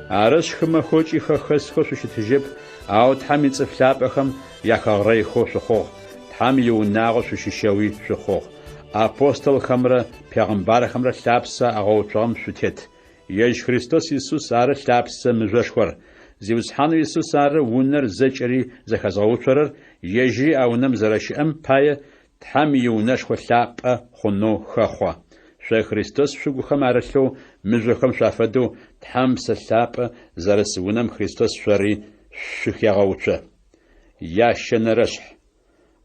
Арышъ, хымэхэу ыкӏи хэхэсхэу шъущытыжьэп, ау Тхьэм ицӏыф лъапӏэхэм яхэгърэйхэу шъухъугъ, Тхьэм иунагъо шъущыщэуи шъухъугъ. Апостолхэмрэ пегъымбархэмрэ лъапсэ агъэуцугъэм шъутет. Ежь Христос Исус ары лъапсэ мыжъошхор. Зиусхьанэу Исус ары унэр зэкӏэри зэхэзгъэуцорэр, ежьыри а унэм зэрэщыӏэм пае Тхьэм иунэшхо лъапӏэ хъунэу хэхъо. Шъо Христос шъугухэм арылъэу мыжъохэм шъуафэдэу Тхьэм Псэ Лъапӏэ зэрыс унэм Христос шъори шъухегъэуцо. Ящэнэрэшъхь.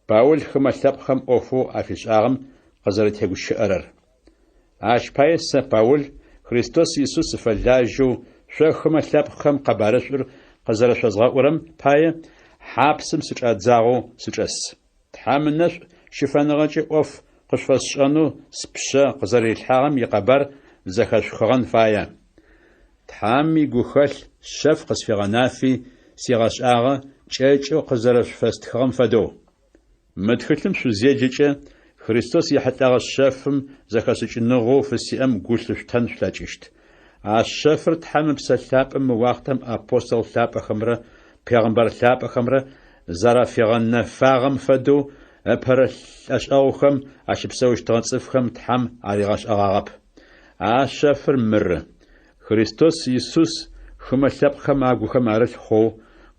Паул хымэ лъэпкъхэм ӏофэу афишӏагъэм къызэрэтегущыӏэрэр. Ащ пае сэ, Паул, Христос Исус сыфэлажьэу, шъо хымэ лъэпкъхэм къэбарышӏур къызэрэшъозгъэӏурэм пае, хьапсым сычӏадзагъэу сычӏэс. Тхьэм ынэшӏу щыфэныгъэкӏэ ӏоф къышъуфэсшӏэнэу спшъэ къызэрэрилъхьагъэм икъэбар зэхэшъухыгъэн фае. Тхьэм игухэлъ шъэф къысфигъэнафи, сигъэшӏагъэ, кӏэкӏэу къызэрэшъуфэстхыгъэм фэдэу. Мы тхылъым шъузеджэкӏэ, Христос ехьылӏэгъэ шъэфым зэхэшӏыкӏыныгъэу фысиӏэм гу лъышъутэн шъулъэкӏыщт. А шъэфыр Тхьэм Ыпсэ Лъапӏэ мы уахътэм апостол лъапӏэхэмрэ пегъымбар лъапӏэхэмрэ зэрафигъэнэфагъэм фэдэу ыпэрэ лӏэшӏэгъухэм ащыпсэущтыгъэ цӏыфхэм Тхьэм аригъэшӏэгъагъэп. А шъэфыр мыры: Христос Исус хымэ лъэпкъхэм агухэм арылъ хъоу,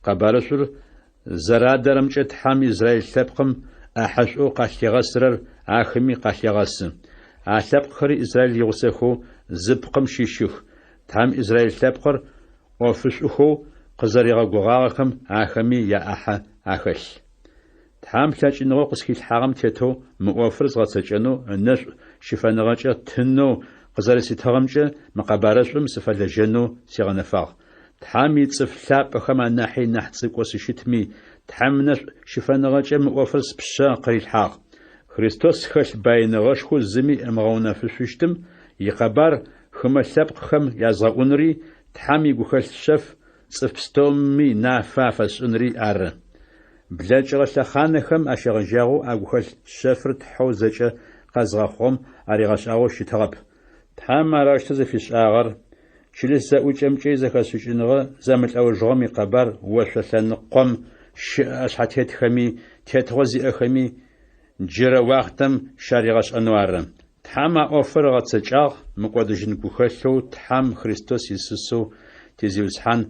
къэбарышӏур зэрадэрэмкӏэ Тхьэм Израил лъэпкъым ӏахьышӏоу къалъигъэсырэр ахэми къалъегъэсы. А лъэпкъхэри Израил игъусэхэу зы пкъым щыщых, Тхьэм Израил лъэпкъыр ӏофышӏухэу къызэригъэгугъагъэхэм ахэми яӏахьэ ахэлъ. Тхьэм лъэкӏыныгъэу къысхилъхьагъэм тетэу мы ӏофыр згъэцэкӏэнэу ынэшӏу щыфэныгъэкӏэ тынэу къызэрэситыгъэмкӏэ мы къэбарышӏум сыфэлэжьэнэу сигъэнэфагъ. Тхьэм ицӏыф лъапӏэхэм анахьи нахь цӏыкӏоу сыщытми, Тхьэм ынэшӏу щыфэныгъэкӏэ мы ӏофыр спшъэ къырилъхьагъ. Христос хэлъ баиныгъэшхоу зыми ымыгъэунэфышъущтым икъэбар хымэ лъэпкъхэм язгъэӏунри, Тхьэм игухэлъ шъэф цӏыф пстэуми нафэ афэсшӏынри ары. Блэкӏыгъэ лъэхъанэхэм ащегъэжьагъэу а гухэлъ шъэфыр Тхьэу зэкӏэ къэзгъэхъугъэм аригъэшӏагъэу щытыгъэп. Тхьэм арэущтэу зыфишӏагъэр, чылыс зэӏукӏэмкӏэ изэхэшӏыкӏыныгъэ зэмылӏэужыгъом икъэбар ошъо лъэныкъом щыӏэ ӏэшъхьэтетхэми, тетыгъо зиӏэхэми джырэ уахътэм щаригъэшӏэнэу ары. Тхьэм а ӏофыр ыгъэцэкӏагъ мыкӏодыжьын гухэлъэу Тхьэм Христос Исусэу ти Зиусхьан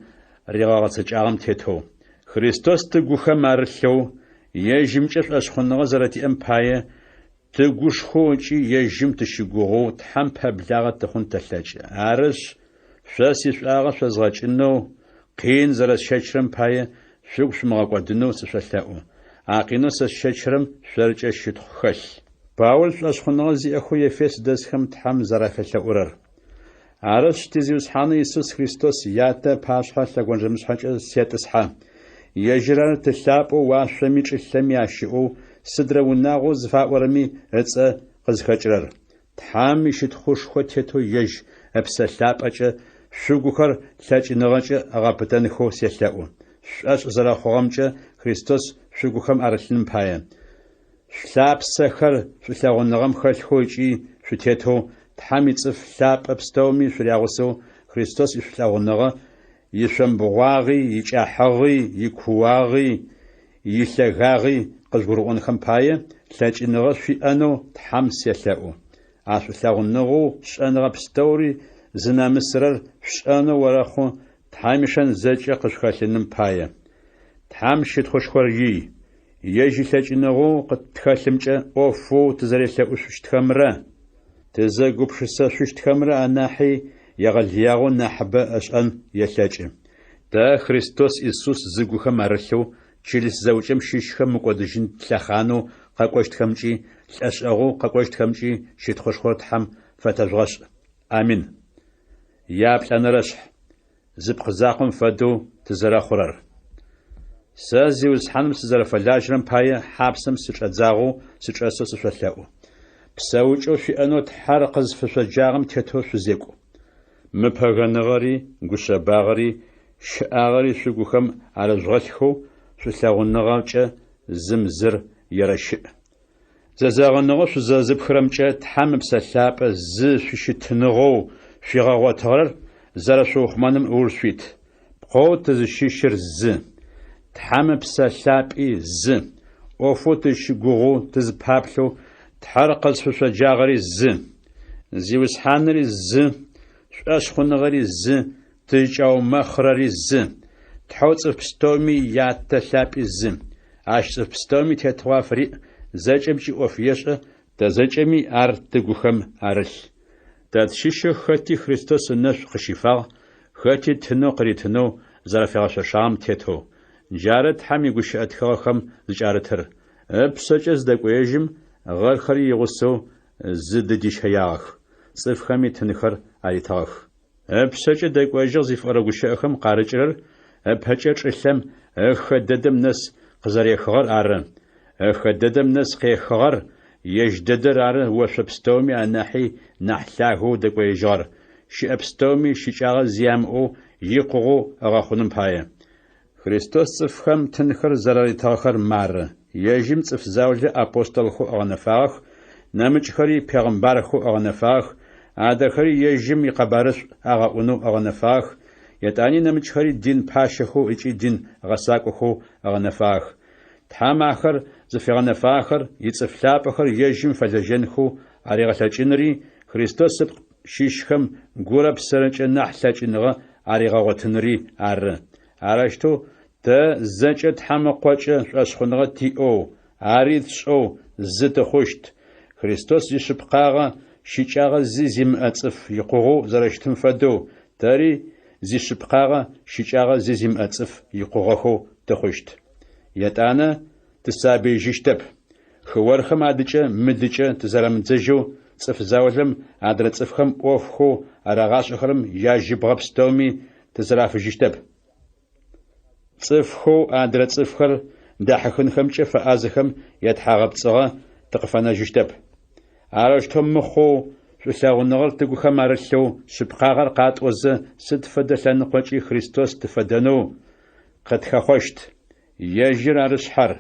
ригъэгъэцэкӏагъэм тетэу. Христос тыгухэм арылъэу, ежьымкӏэ шӏошъхъуныгъэ зэрэтиӏэм пае, тыгушхоу ыкӏи ежьым тыщыгугъэу Тхьэм пэблагъэ тыхъун тэлъэкӏы. Арышъ, шъо сишӏуагъэ шъозгъэкӏынэу, къин зэрэсщэчырэм пае шъугу шъумыгъэкӏодынэу сышъолъэӏу. А къинэу сэ сщэчырэм шъоркӏэ щытхъу хэлъ. Паул шӏошъхъуныгъэ зиӏэхэу Ефес дэсхэм Тхьэм зэрафелъэӏурэр. Арышъ, ти Зиусхьанэу Исус Христос Ятэ ыпашъхьэ лъэгонджэмышъхьэкӏэ сетӏысхьэ. Ежьыр ары Ты лъапӏэу уашъоми чӏылъэми ащыӏэу сыдрэ унагъоу зыфаӏорэми ыцӏэ къызхэкӏырэр. Тхьэм ищытхъушхо тетэу ежь Ыпсэ Лъапӏэкӏэ шъугухэр лъэкӏыныгъэкӏэ ыгъэпытэнхэу селъэӏу. Шъушӏошъ зэрэхъугъэмкӏэ Христос шъугухэм арылъыным пае. Шъулъапсэхэр шӏулъэгъуныгъэм хэлъхэу ыкӏи шъутетэу, Тхьэм ицӏыф лъапӏэ пстэуми шъурягъусэу Христос ишӏулъэгъуныгъэ ишъомбгъуагъи, икӏахьыгъи, икууагъи, илъэгагъи къыжъугурыӏонхэм пае, лъэкӏыныгъэ шъуиӏэнэу Тхьэм селъэӏу. А шӏулъэгъуныгъэу шӏэныгъэ пстэури зынэмысырэр шъушӏэнэу орэхъу Тхьэм ишэн зэкӏэ къышъухэлъыным пае. Тхьэм щытхъушхор ий! Ежь илъэкӏыныгъэу къытхэлъымкӏэ ӏофэу тызэрелъэӏушъущтхэмрэ тызэгупшысэшъущтхэмрэ анахьи егъэлыягъэу нахьыбэ ышӏэн елъэкӏы. Тэ Христос Исус зыгухэм арылъэу чылыс зэӏукӏэм щыщхэм мыкӏодыжьын лъэхъанэу къэкӏощтхэмкӏи лӏэшӏэгъоу къэкӏощтхэмкӏи щытхъушхор Тхьэм фэтэжъугъэшӏ. Амин. Яплӏэнэрэшъхь. Зы пкъы закъом фэдэу тызэрэхъурэр. Сэ Зиусхьаным сызэрэфэлажьэрэм пае хьапсэм сычӏэдзагъэу сычӏэсэу сышъолъэӏу. Псэукӏэу шъуиӏэнэу Тхьэр къызфышъоджагъэм тетэу шъузекӏу. Мыпэгэныгъэри, гушъэбагъэри, щыӏагъэри шъугухэм арыжъугъэлъхэу шӏулъэгъуныгъэкӏэ зым зыр ерэщыӏ. Зэзэгъыныгъэу шъузэзыпхырэмкӏэ Тхьэм Ыпсэ Лъапӏэ зы шъущытыныгъэу шъуигъэгъотыгъэр зэрэшъуухъумэным ыуж шъуит. Пкъэу тызыщыщыр зы, Тхьэм Ыпсэ Лъапӏи зы, ӏофэу тызщыгугъэу тызпаплъэу Тхьэр къызфышъоджагъэри зы. Зиусхьаныри зы, шӏошъхъуныгъэри зы, тызкӏаумэхъырэри зы, Тхьэу цӏыф пстэуми Ятэ лъапӏи зы. Ащ цӏыф пстэуми тетыгъо афыриӏ, зэкӏэмкӏи ӏоф ешӏэ, тэ зэкӏэми ар тыгухэм арылъ. Тэ тщыщэу хэти Христос ынэшӏу къыщифагъ, хэти тынэу къыритынэу зэрэфигъэшъошагъэм тетэу. Джары Тхьэм игущыӏэ тхыгъэхэм зыкӏарытыр, Ыпшъэкӏэ зыдэкӏоежьым, гъэрхэри игъусэу зыдыдищэягъэх, цӏыфхэми тынхэр аритыгъэх. Ыпшъэкӏэ дэкӏожьыгъ зыфиӏорэ гущыӏэхэм къарыкӏырэр ыпэкӏэ чӏылъэм ыхэ дэдэм нэс къызэрехыгъэр ары, ыхэ дэдэм нэс къехыгъэр ежь дэдэр ары ошъо пстэуми анахьи нахь лъагэу дэкӏоежьыгъэр, щыӏэ пстэуми щыкӏагъэ зи ямыӏэу икъугъэу ыгъэхъуным пае. Христос цӏыфхэм тынхэр зэраритыгъэхэр мары, ежьым цӏыф заулэ апостолхэу ыгъэнэфагъэх, нэмыкӏхэри пегъымбархэу ыгъэнэфагъэх, адрэхэри ежьым икъэбарышӏу агъэӏунэу ыгъэнэфагъэх, етӏани нэмыкӏхэри дин пащэхэу ыкӏи дин гъэсакӏохэу ыгъэнэфагъэх. Тхьэм ахэр зыфигъэнэфагъэхэр ицӏыф лъапӏэхэр ежьым фэлэжьэнхэу аригъэлъэкӏынри, Христос ыпкъ щыщхэм гурэ псэрэкӏэ нахь лъэкӏыныгъэ аригъэгъотынри ары. Арэущтэу тэ зэкӏэ Тхьэм Ыкъокӏэ шӏошъхъуныгъэ тиӏэу, ари тшӏэу зы тыхъущт, Христос зишъыпкъагъэ щыкӏагъэ зи зимыӏэ цӏыф икъугъэу зэрэщытым фэдэу, тэри зишъыпкъагъэ щыкӏагъэ зи зимыӏэ цӏыф икъугъэхэу тыхъущт. Етӏанэ тысабыижьыщтэп. Хыорхэм адыкӏэ мыдыкӏэ тызэрамыдзэжьэу цӏыф заулэм адрэ цӏыфхэм ӏофхэу арагъашӏэхэрэм яжьыбгъэ пстэуми тызэрафыжьыщтэп. Цӏыфхэу адрэ цӏыфхэр дахьыхынхэмкӏэ фэӏазэхэм ятхьагъэпцӏыгъэ тыкъыфэнэжьыщтэп. Арэущтэу мыхъоу, шӏулъэгъуныгъэр тыгухэм арылъэу, шъыпкъагъэр къатӏозэ, сыд фэдэ лъэныкъокӏи Христос тыфэдэнэу къытхэхъощт. Ежьыр ары шъхьэр.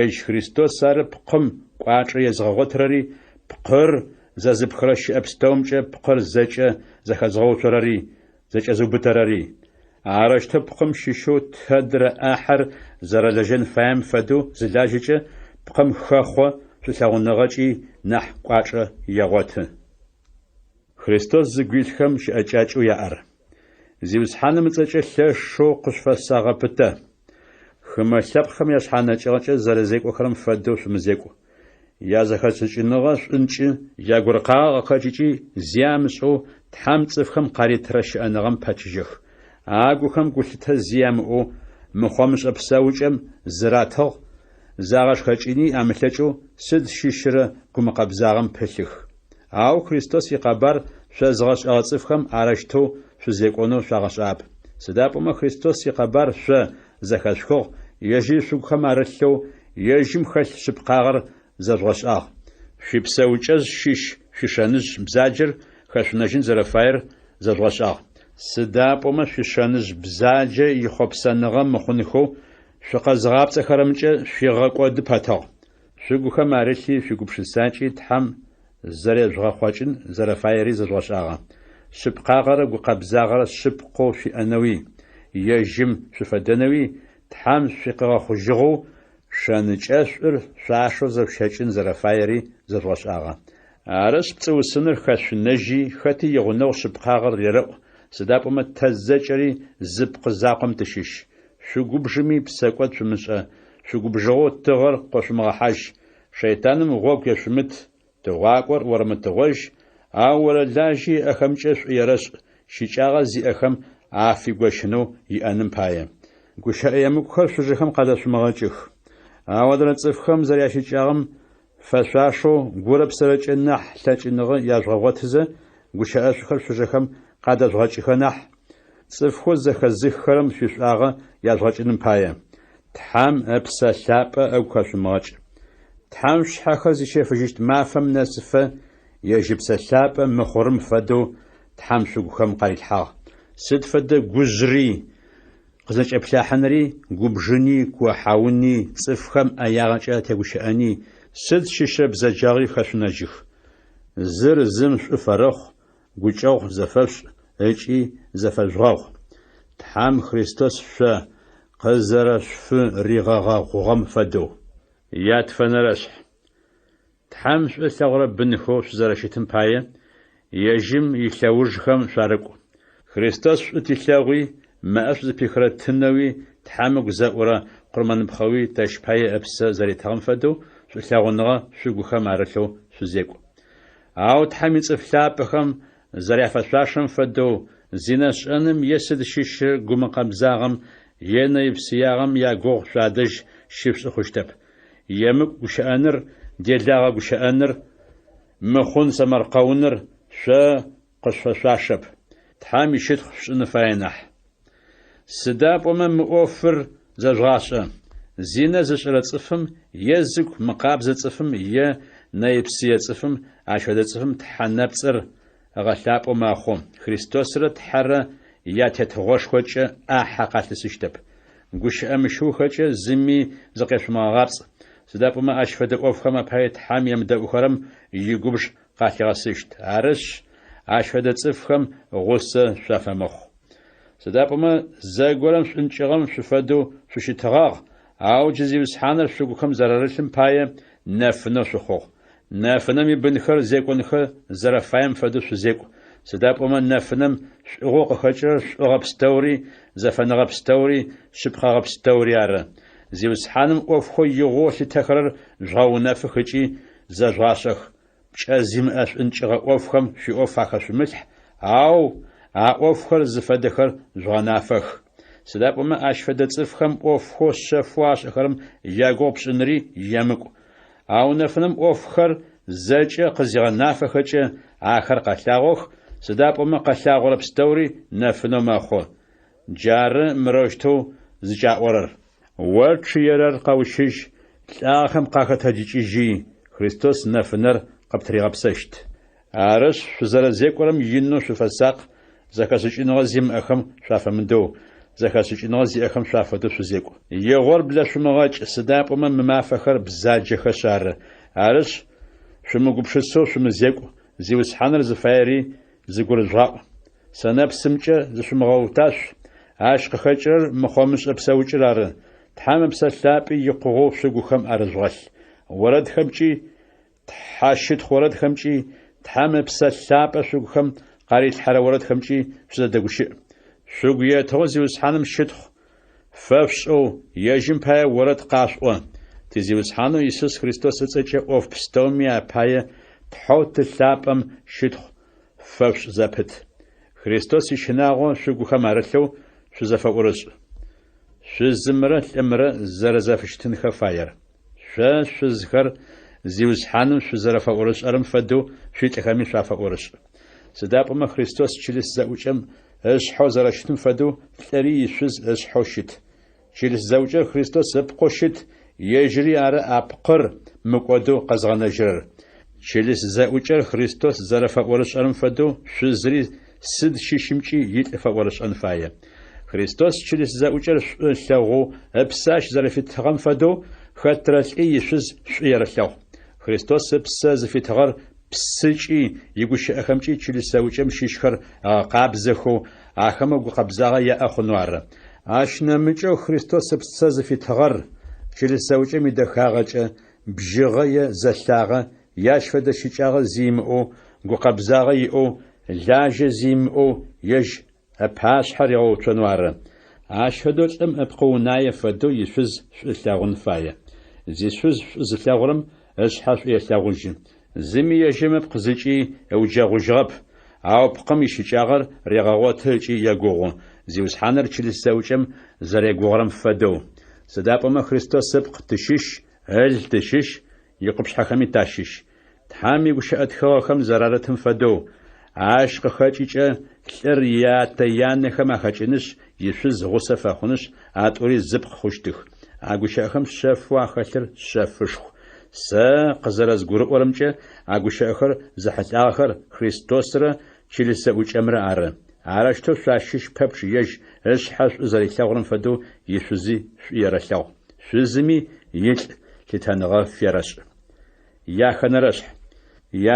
Ежь Христос ары пкъым кӏуачӏэ езыгъэгъотырэри, пкъыр зэзыпхырэ щыӏэ пстэумкӏэ пкъыр зэкӏэ зэхэзыгъэуцорэри, зэкӏэзыубытэрэри. Арэущтэу пкъым щыщэу тэдрэ ӏахьэр зэрэлэжьэн фаем фэдэу зылажьэкӏэ, пкъым хэхъо, шӏулъэгъуныгъэкӏи нахь кӏуачӏэ егъоты. Христос зыгу илъхэм щыӏэкӏакӏэу яӏэр. Зиусхьаным ыцӏэкӏэ лъэшэу къышъуфэсэгъэпытэ. Хымэ лъэпкъхэм яшъхьанэкӏыгъэкӏэ зэрэзекӏохэрэм фэдэу шъумызекӏу. Язэхэшӏыкӏыныгъэ шӏункӏы, ягуркъагъэ къыхэкӏыкӏи зи амышӏэу Тхьэм цӏыфхэм къаритырэ щыӏэныгъэм пэчыжьэх. Агухэм гулъытэ зи ямыӏэу мыхъомышӏэ псэукӏэм зыратыгъ, загъэшхэкӏыни амылъэкӏэу сыд щыщырэ гумыкъэбзагъэм пылъых. Ау Христос икъэбар шъозыгъэшӏэгъэ цӏыфхэм арэущтэу шъузекӏонэу шъуагъэшӏагъэп. Сыда пӏомэ Христос икъэбар шъо зэхэшъухыгъ, ежьыри шъугухэм арылъэу, ежьым хэлъ шъыпкъагъэр зэжъугъэшӏагъ. Шъуипсэукӏэжъ щыщ шъуишэныжъ бзаджэр хэшъунэжьын зэрэфаер зэжъугъэшӏагъ. Сыда пӏомэ шъуишэныжъ бзаджэ ихъопсэныгъэ мыхъунхэу шъукъэзыгъапцӏэхэрэмкӏэ шъуигъэкӏоды пэтыгъ. Шъугухэм арылъи шъуигупшысакӏи Тхьэм зэрежъугъэхъокӏын зэрэфаери зэжъугъэшӏагъэ. Шъыпкъагъэрэ гукъэбзагъэрэ шъыпкъэу шъуиӏэнэуи, ежьым шъуфэдэнэуи Тхьэм шъукъигъэхъужьыгъэу шэнычъэшӏур шъуашэу зэшъущэкӏын зэрэфаери зэжъугъэшӏагъэ. Арышъ, пцӏыусыныр хэшъунэжьи, хэти игъунэгъу шъыпкъагъэр рерэӏу, сыда пӏомэ тэ зэкӏэри зы пкъы закъом тыщыщ. Шъугубжыми псэкӏод шъумышӏэ, шъугубжыгъэу тыгъэр къошъумыгъэхьажь, шэйтаным гъогу ешъумыт, тыгъуакӏор орэмытыгъожь, ау орэлажьи ыӏэхэмкӏэ шӏу ерэшӏ, щыкӏагъэ зиӏэхэм афигощынэу иӏэным пае. Гущыӏэ емыкӏухэр шъужэхэм къадэшъумыгъэкӏых. Ау адрэ цӏыфхэм зэрящыкӏагъэм фэшъуашэу гурэ псэрэкӏэ нахь лъэкӏыныгъэ яжъугъэгъотызэ, гущыӏэшӏухэр шъужэхэм къадэжъугъэкӏыхэ нахь, цӏыфхэу зэхэзыххэрэм шъуишӏуагъэ яжъугъэкӏыным пае. Тхьэм Ыпсэ Лъапӏэ ыгу хэшъумыгъэкӏ. Тхьэм шъушъхьэхэр зищэфыжьыщт мафэм нэсыфэ, ежь Ыпсэ Лъапӏэ мыхъурым фэдэу Тхьэм шъугухэм къарилъхьагъ. Сыд фэдэ гужъри, къызэкӏэплъахьынри, губжыни, куохьауни, цӏыфхэм ӏэягъэкӏэ атегущыӏэни, сыд щыщрэ бзэджагъи хэшъунэжьых. Зыр зым шӏу фэрэхъу, гукӏэгъу зэфэшъушӏ, ыкӏи зэфэжъугъэгъу, Тхьэм Христос шъо къызэрэшъуфыригъэгъэгъугъэм фэдэу. Ятфэнэрэшъхь. Тхьэм шӏу ылъэгъурэ бынхэу шъузэрэщытым пае, ежьым илъэужхэм шъуарыкӏу. Христос шӏу тилъэгъуи, мэӏэшӏу зыпихырэ тынэуи Тхьэм ыгу зэӏурэ къурмэныпхъэуи тэщ пае ыпсэ зэритыгъэм фэдэу шӏулъэгъуныгъэ шъугухэм арылъэу шъузекӏу. Ау Тхьэм ицӏыф лъапӏэхэм зэряфэшъуашэм фэдэу, зинэ шӏэным е сыд щыщы гумыкъэбзагъэм е нэйпсыягъэм ягугъу шъуадэжь щышъушӏы хъущтэп. Емыкӏу гущыӏэныр, делагъэ гущыӏэныр, мыхъун сэмэркъэуныр шъо къышъуфэшъуашэп, Тхьэм ищытхъу шъушӏын фае нахь. Сыда пӏомэ мы ӏофыр зэжъугъашӏэ, зинэ зышӏэрэ цӏыфым е зыгу мыкъабзэ цӏыфым е нэйпсые цӏыфым ащ фэдэ цӏыфым тхьэ нэпцӏыр ыгъэлъапӏэу мэхъу, Христосрэ Тхьэрэ я Тетыгъошхокӏэ ӏахьэ къалъысыщтэп. Гущыӏэ мыщыухэкӏэ зыми зыкъешъумыгъэгъапцӏ, сыда пӏомэ ащ фэдэ ӏофхэм апае Тхьэм емыдэӏухэрэм игубж къалъигъэсыщт. Арышъ, ащ фэдэ цӏыфхэм гъусэ шъуафэмыхъу. Сыда пӏомэ зэгорэм шӏункӏыгъэм шъуфэдэу шъущытыгъагъ, ау джы Зиусхьаныр шъугухэм зэрарылъым пае нэфынэу шъухъугъ. Нэфынэм ибынхэр зекӏонхэ зэрэфаем фэдэу шъузекӏу, сыда пӏомэ нэфынэм шӏугъэу къыхэкӏырэр шӏугъэ пстэури, зэфэныгъэ пстэури, шъыпкъэгъэ пстэури ары. Зиусхьаным ӏофхэу игъоу ылъытэхэрэр жъугъэунэфых ыкӏи зэжъугъашӏэх. Пкӏэ зимыӏэ шӏункӏыгъэ ӏофхэм шъуиӏоф ахэшъумылъхь, ау а ӏофхэр зыфэдэхэр жъугъэнафэх. Сыда пӏомэ ащ фэдэ цӏыфхэм ӏофхэу шъэфэу ашӏэхэрэм ягугъу пшӏынри емыкӏу. Ау нэфынэм ӏофхэр зэкӏэ къызигъэнафэхэкӏэ, ахэр къэлъагъох, сыда пӏомэ къэлъагъорэ пстэури нэфынэу мэхъу. Джары мырэущтэу зыкӏаӏорэр. О чъыерэр къэущыжь, лӏагъэхэм къахэтэджыкӏыжьи, Христос нэфынэр къыптыригъэпсэщт. Арышъ, шъузэрэзекӏорэм инэу шъуфэсакъ, зэхэшӏыкӏыныгъэ зимыӏэхэм шъуафэмыдэу, зэхэшӏыкӏыныгъэ зиӏэхэм шъуафэдэу шъузекӏу. Игъор блэшъумыгъэкӏ, сыда пӏомэ мы мафэхэр бзаджэхэшъ ары. Арышъ, шъумыгупшысэу шъумызекӏу, Зиусхьаныр зыфаери зыгурыжъугъаӏу. Сэнэпсымкӏэ зышъумыгъэуташъу, ащ къыхэкӏырэр мыхъомышӏэ псэукӏыр ары. Тхьэм Ыпсэ Лъапӏи икъугъэу шъугухэм арыжъугъэлъ. Орэдхэмкӏи, тхьэщытхъу орэдхэмкӏи, Тхьэм Ыпсэ Лъапӏэ шъугухэм къарилъхьэрэ орэдхэмкӏи шъузэдэгущыӏ. Шъугу етыгъэу Зиусхьаным щытхъу фэшъушӏэу, ежьым пае орэд къашъуӏо. Ти Зиусхьанэу Исус Христос ыцӏэкӏэ ӏоф пстэуми апае Тхьэу Ты лъапӏэм щытхъу фэшъушӏ зэпыт. Христос ищынагъо шъугухэм арылъэу шъузэфэӏурышӏ. Шъузымрэ лӏымрэ зэрэзэфыщытынхэ фаер. Шъо, шъузхэр, Зиусхьаным шъузэрэфэӏорышӏэрэм фэдэу шъуилӏхэми шъуафэӏорышӏ. Сыда пӏомэ Христос чылыс зэӏукӏэм ышъхьэу зэрэщытым фэдэу лӏыри ишъуз ышъхьэу щыт. Чылыс зэӏукӏэр Христос ыпкъэу щыт, ежьыри ары а пкъыр мыкӏодэу къэзгъэнэжьырэр. Чылыс зэӏукӏэр Христос зэрэфэӏорышӏэрэм фэдэу шъузри сыд щыщымкӏи илӏ фэӏорышӏэн фае. Христос чылыс зэӏукӏэр шӏу ылъэгъоу ыпсэ ащ зэрэфитыгъэм фэдэу, хэтрэ лӏи ишъуз шӏу ерэлъэгъу. Христос ыпсэ зыфитыгъэр псыкӏи игущыӏэхэмкӏи чылыс зэӏукӏэм щыщхэр ыгъэкъабзэхэу, ахэмэ гукъэбзагъэ яӏэ хъунэу ары. Ащ нэмыкӏэу Христос ыпсэ зыфитыгъэр чылыс зэӏукӏэм идэхагъэкӏэ, бжьыгъэ е зэлъагъэ е ащ фэдэ щыкӏагъэ зи имыӏэу, гукъэбзагъэ иӏэу, лажьэ зи имыӏэу ежь ыпашъхьэ ригъэуцонэу ары. Ащ фэдэу лӏым ыпкъы унае фэдэу ишъуз шӏу ылъэгъун фае. Зишъуз шӏу зылъэгъурэм ышъхьэ шӏу елъэгъужьы. Зыми ежьым ыпкъ зыкӏи ыуджэгъужьыгъэп, ау пкъым ищыкӏагъэр регъэгъоты ыкӏи егугъу, Зиусхьаныр чылыс зэӏукӏэм зэрегугъурэм фэдэу. Сыда пӏомэ Христос ыпкъ тыщыщ, ыл тыщыщ, икъупшъхьэхэми тащыщ. Тхьэм игущыӏэ тхыгъэхэм зэрарытым фэдэу, ащ къыхэкӏыкӏэ лӏыр ятэ-янэхэм ахэкӏынышъ, ишъуз гъусэ фэхъунышъ, а тӏури зыпкъ хъущтых. А гущыӏэхэм шъэфэу ахэлъыр шъэфышху. Сэ къызэрэзгурыӏорэмкӏэ, а гущыӏэхэр зэхьылӏагъэхэр Христосрэ чылыс зэӏукӏэмрэ ары. Арэущтэу шъуащыщ пэпчъ ежь ышъхьэ шӏу зэрилъэгъурэм фэдэу ишъузи шӏу ерэлъэгъу. Шъузыми илӏ лъытэныгъэ ферэшӏ. Яхэнэрэшъхь.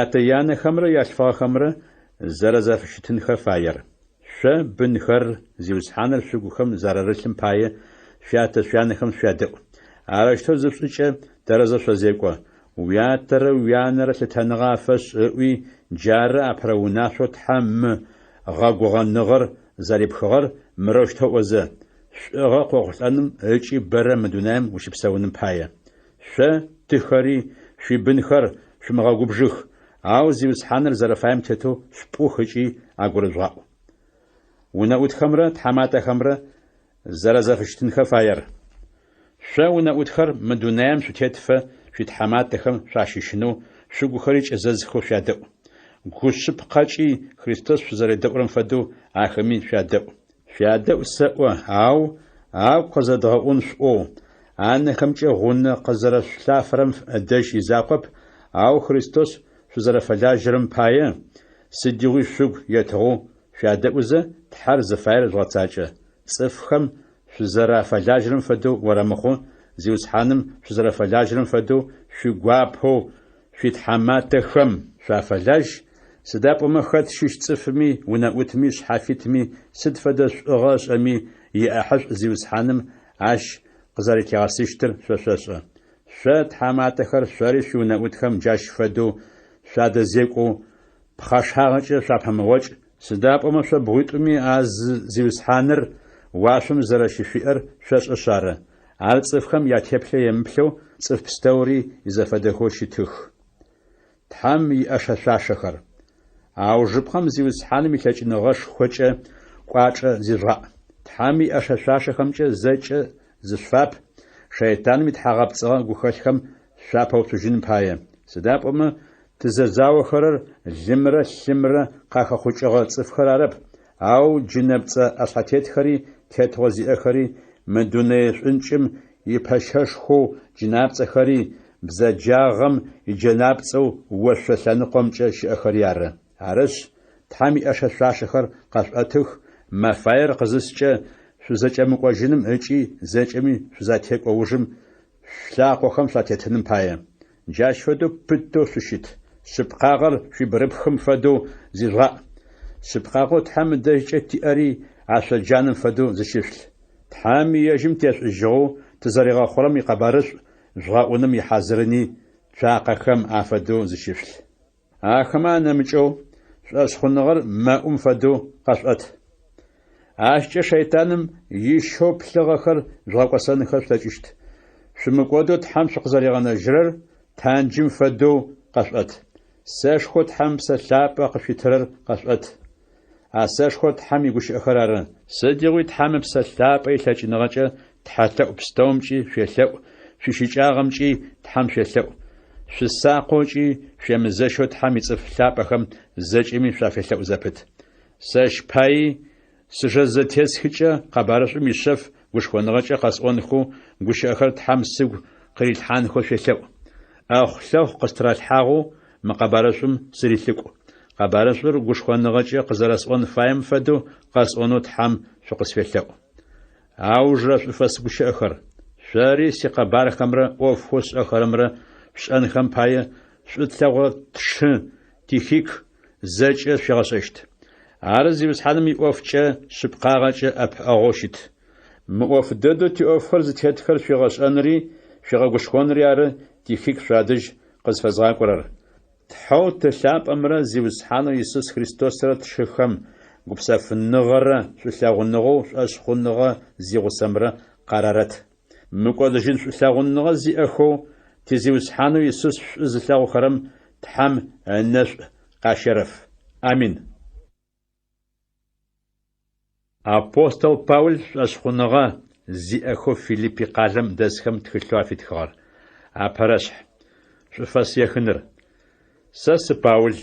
Ятэ-янэхэмрэ ялъфыгъэхэмрэ зэрэзэфыщытынхэ фаер. Шъо, бынхэр, Зиусхьаныр шъугухэм зэрарылъым пае, шъуятэ-шъуянэхэм шъуядэӏу. Арэущтэу зышъушӏыкӏэ, тэрэзэу шъозекӏо. Уятэрэ уянэрэ лъытэныгъэ афэшӏ, ыӏуи, джары апэрэ унашъоу Тхьэм мы гъэгугъэныгъэр зэрипхыгъэр, мырэущтэу ыӏозэ, Шӏугъэ къохъулӏэным ыкӏи бэрэ мы дунаим ущыпсэуным пае. Шъо, тыхэри, шъуибынхэр, шъумыгъэгубжых, ау Зиусхьаныр зэрэфаем тетэу шъупӏух ыкӏи агурыжъугъаӏу. Унэӏутхэмрэ тхьаматэхэмрэ зэрэзэфыщытынхэ фаер. Шъо, унэӏутхэр, мы дунаим шъутетыфэ шъуитхьаматэхэм шъуащыщынэу, шъугухэри кӏэзэзхэу шъуядэӏу. Гу шъыпкъэкӏи Христос шъузэредэӏурэм фэдэу ахэми шъуядэӏу. Шъуядэӏу сэӏо, ау агу къызэдгъэӏун шъуӏоу, анэхэмкӏэ гъунэ къызэрэшъулъафэрэм ыдэжь изакъоп, ау Христос шъузэрэфэлажьэрэм пае, сыдигъуи шъугу етыгъэу шъуядэӏузэ, Тхьэр зыфаер жъугъэцакӏэ. Цӏыфхэм шъузэрафэлажьэрэм фэдэу орэмыхъу, Зиусхьаным шъузэрэфэлажьэрэм фэдэу шъуигуапэу шъуитхьаматэхэм шъуафэлажь, сыда пӏомэ хэт щыщ цӏыфми, унэӏутми, шъхьафитми сыд фэдэ шӏугъэ ышӏэми, иӏэхьышӏу Зиусхьаным ащ къызэрэлъигъэсыщтыр шъо шъошӏэ. Шъо, тхьаматэхэр, шъори шъуиунэӏутхэм джащ фэдэу шъуадэзекӏоу, пхъэшагъэкӏэ шъуапэмыгъокӏ, сыда пӏомэ шъо бгъуитӏуми а зы Зиусхьаныр уашъом зэрэщышъуиӏэр шъошӏэшъ ары. Ар цӏыфхэм ятеплъэ емыплъэу цӏыф пстэури изэфэдэхэу щытых. Тхьэм иӏэшэ-шъуашэхэр. Аужыпкъэм Зиусхьаным илъэкӏыныгъэшхокӏэ кӏуачӏэ зижъугъаӏ. Тхьэм иӏэшэ-шъуашэхэмкӏэ зэкӏэ зышъуфап, шэйтаным итхьагъэпцӏыгъэ гухэлъхэм шъуапэуцужьыным пае. Сыда пӏомэ тызэзаохэрэр лымрэ лъымрэ къахэхъукӏыгъэ цӏыфхэр арэп, ау джынэпцӏэ ӏэшъхьэтетхэри, тетыгъо зиӏэхэри, мы дунэе шӏункӏым ипэщэшхоу джынапцӏэхэри, бзэджагъэм иджэнапцӏэу ошъо лъэныкъомкӏэ щыӏэхэри ары. Арышъ, Тхьэм иӏэшэ-шъуашэхэр къэшъуӏэтых, мэфаер къызыскӏэ шъузэкӏэмыкӏожьыным ыкӏи зэкӏэми шъузатекӏо ужым шъулъакъохэм шъуатетыным пае. Джащ фэдэу пытэу шъущыт. Шъыпкъагъэр шъуибгырыпхым фэдэу зижъугъаӏ. Шъыпкъагъэу Тхьэм ыдэжькӏэ тиӏэри ашъоджанэм фэдэу зыщышъулъ. Тхьэм ежьым тешӏужьыгъэу тызэригъэхъурэм икъэбарышӏу жъугъэӏуным ихьазырыни цуакъэхэм афэдэу зыщышъулъ. Ахэмэ анэмыкӏэу, шӏошъхъуныгъэр мэӏум фэдэу къэшъуӏэт. Ащкӏэ шэйтаным ищэу плъыгъэхэр жъугъэкӏосэнхэ шъулъэкӏыщт. Шъумыкӏодэу Тхьэм шъукъызэригъэнэжьырэр танджым фэдэу къэшъуӏэт. Сэшхоу Тхьэм Псэ Лъапӏэ къышъуитырэр къэшъуӏэт. А сэшхор Тхьэм игущыӏэхэр ары. Сыдигъуи Тхьэм Ыпсэ Лъапӏэ илъэкӏыныгъэкӏэ тхьэлъэӏу пстэумкӏи шъуелъэӏу, шъуищыкӏагъэмкӏи Тхьэм шъуелъэӏу. Шъусакъэу ыкӏи шъуемызэщэу Тхьэм ицӏыф лъапӏэхэм зэкӏэми шъуафелъэӏу зэпыт. Сэщ паий сыжэ зэтесхыкӏэ къэбарышӏум ишъэф гушхоныгъэкӏэ къэсӏонхэу гущыӏэхэр Тхьэм сыгу къырилъхьанхэу шъуелъэӏу. ӏэхъу-лъэхъу къыстыралъхьагъэу мы къэбарышӏум сырилӏыкӏу. Къэбарышӏур гушхоныгъэкӏэ къызэрэсӏон фаем фэдэу къэсӏонэу Тхьэм шъукъысфелъэӏу. Аужырэ шӏуфэс гущыӏэхэр. Шъори сикъэбархэмрэ ӏофхэу сшӏэхэрэмрэ шъушӏэнхэм пае шӏу тлъэгъурэ тшы Тихик зэкӏэ шъуигъэшӏэщт. Ар Зиусхьаным иӏофкӏэ шъыпкъагъэкӏэ ӏэпыӏэгъоу щыт. Мы ӏоф дэдэу тиӏофхэр зытетхэр шъуигъэшӏэнри шъуигъэгушхонри ары Тихик шъуадэжь къызфэзгъакӏорэр. Тхьэу Ты лъапӏэмрэ Зиусхьанэу Исус Христосрэ тшыхэм гупсэфыныгъэрэ шӏулъэгъуныгъэу шӏошъхъуныгъэ зигъусэмрэ къарарэт. Мыкӏодыжьын шӏулъэгъуныгъэ зиӏэхэу ти Зиусхьанэу Исус шӏу зылъэгъухэрэм Тхьэм ынэшӏу къащерэф. Амин. Апостол Паул шӏошъхъуныгъэ зиӏэхэу Филиппи къалэм дэсхэм тхылъэу афитхыгъэр. Апэрэшъхь. Шӏуфэс ехыныр. Сэ сы Паул.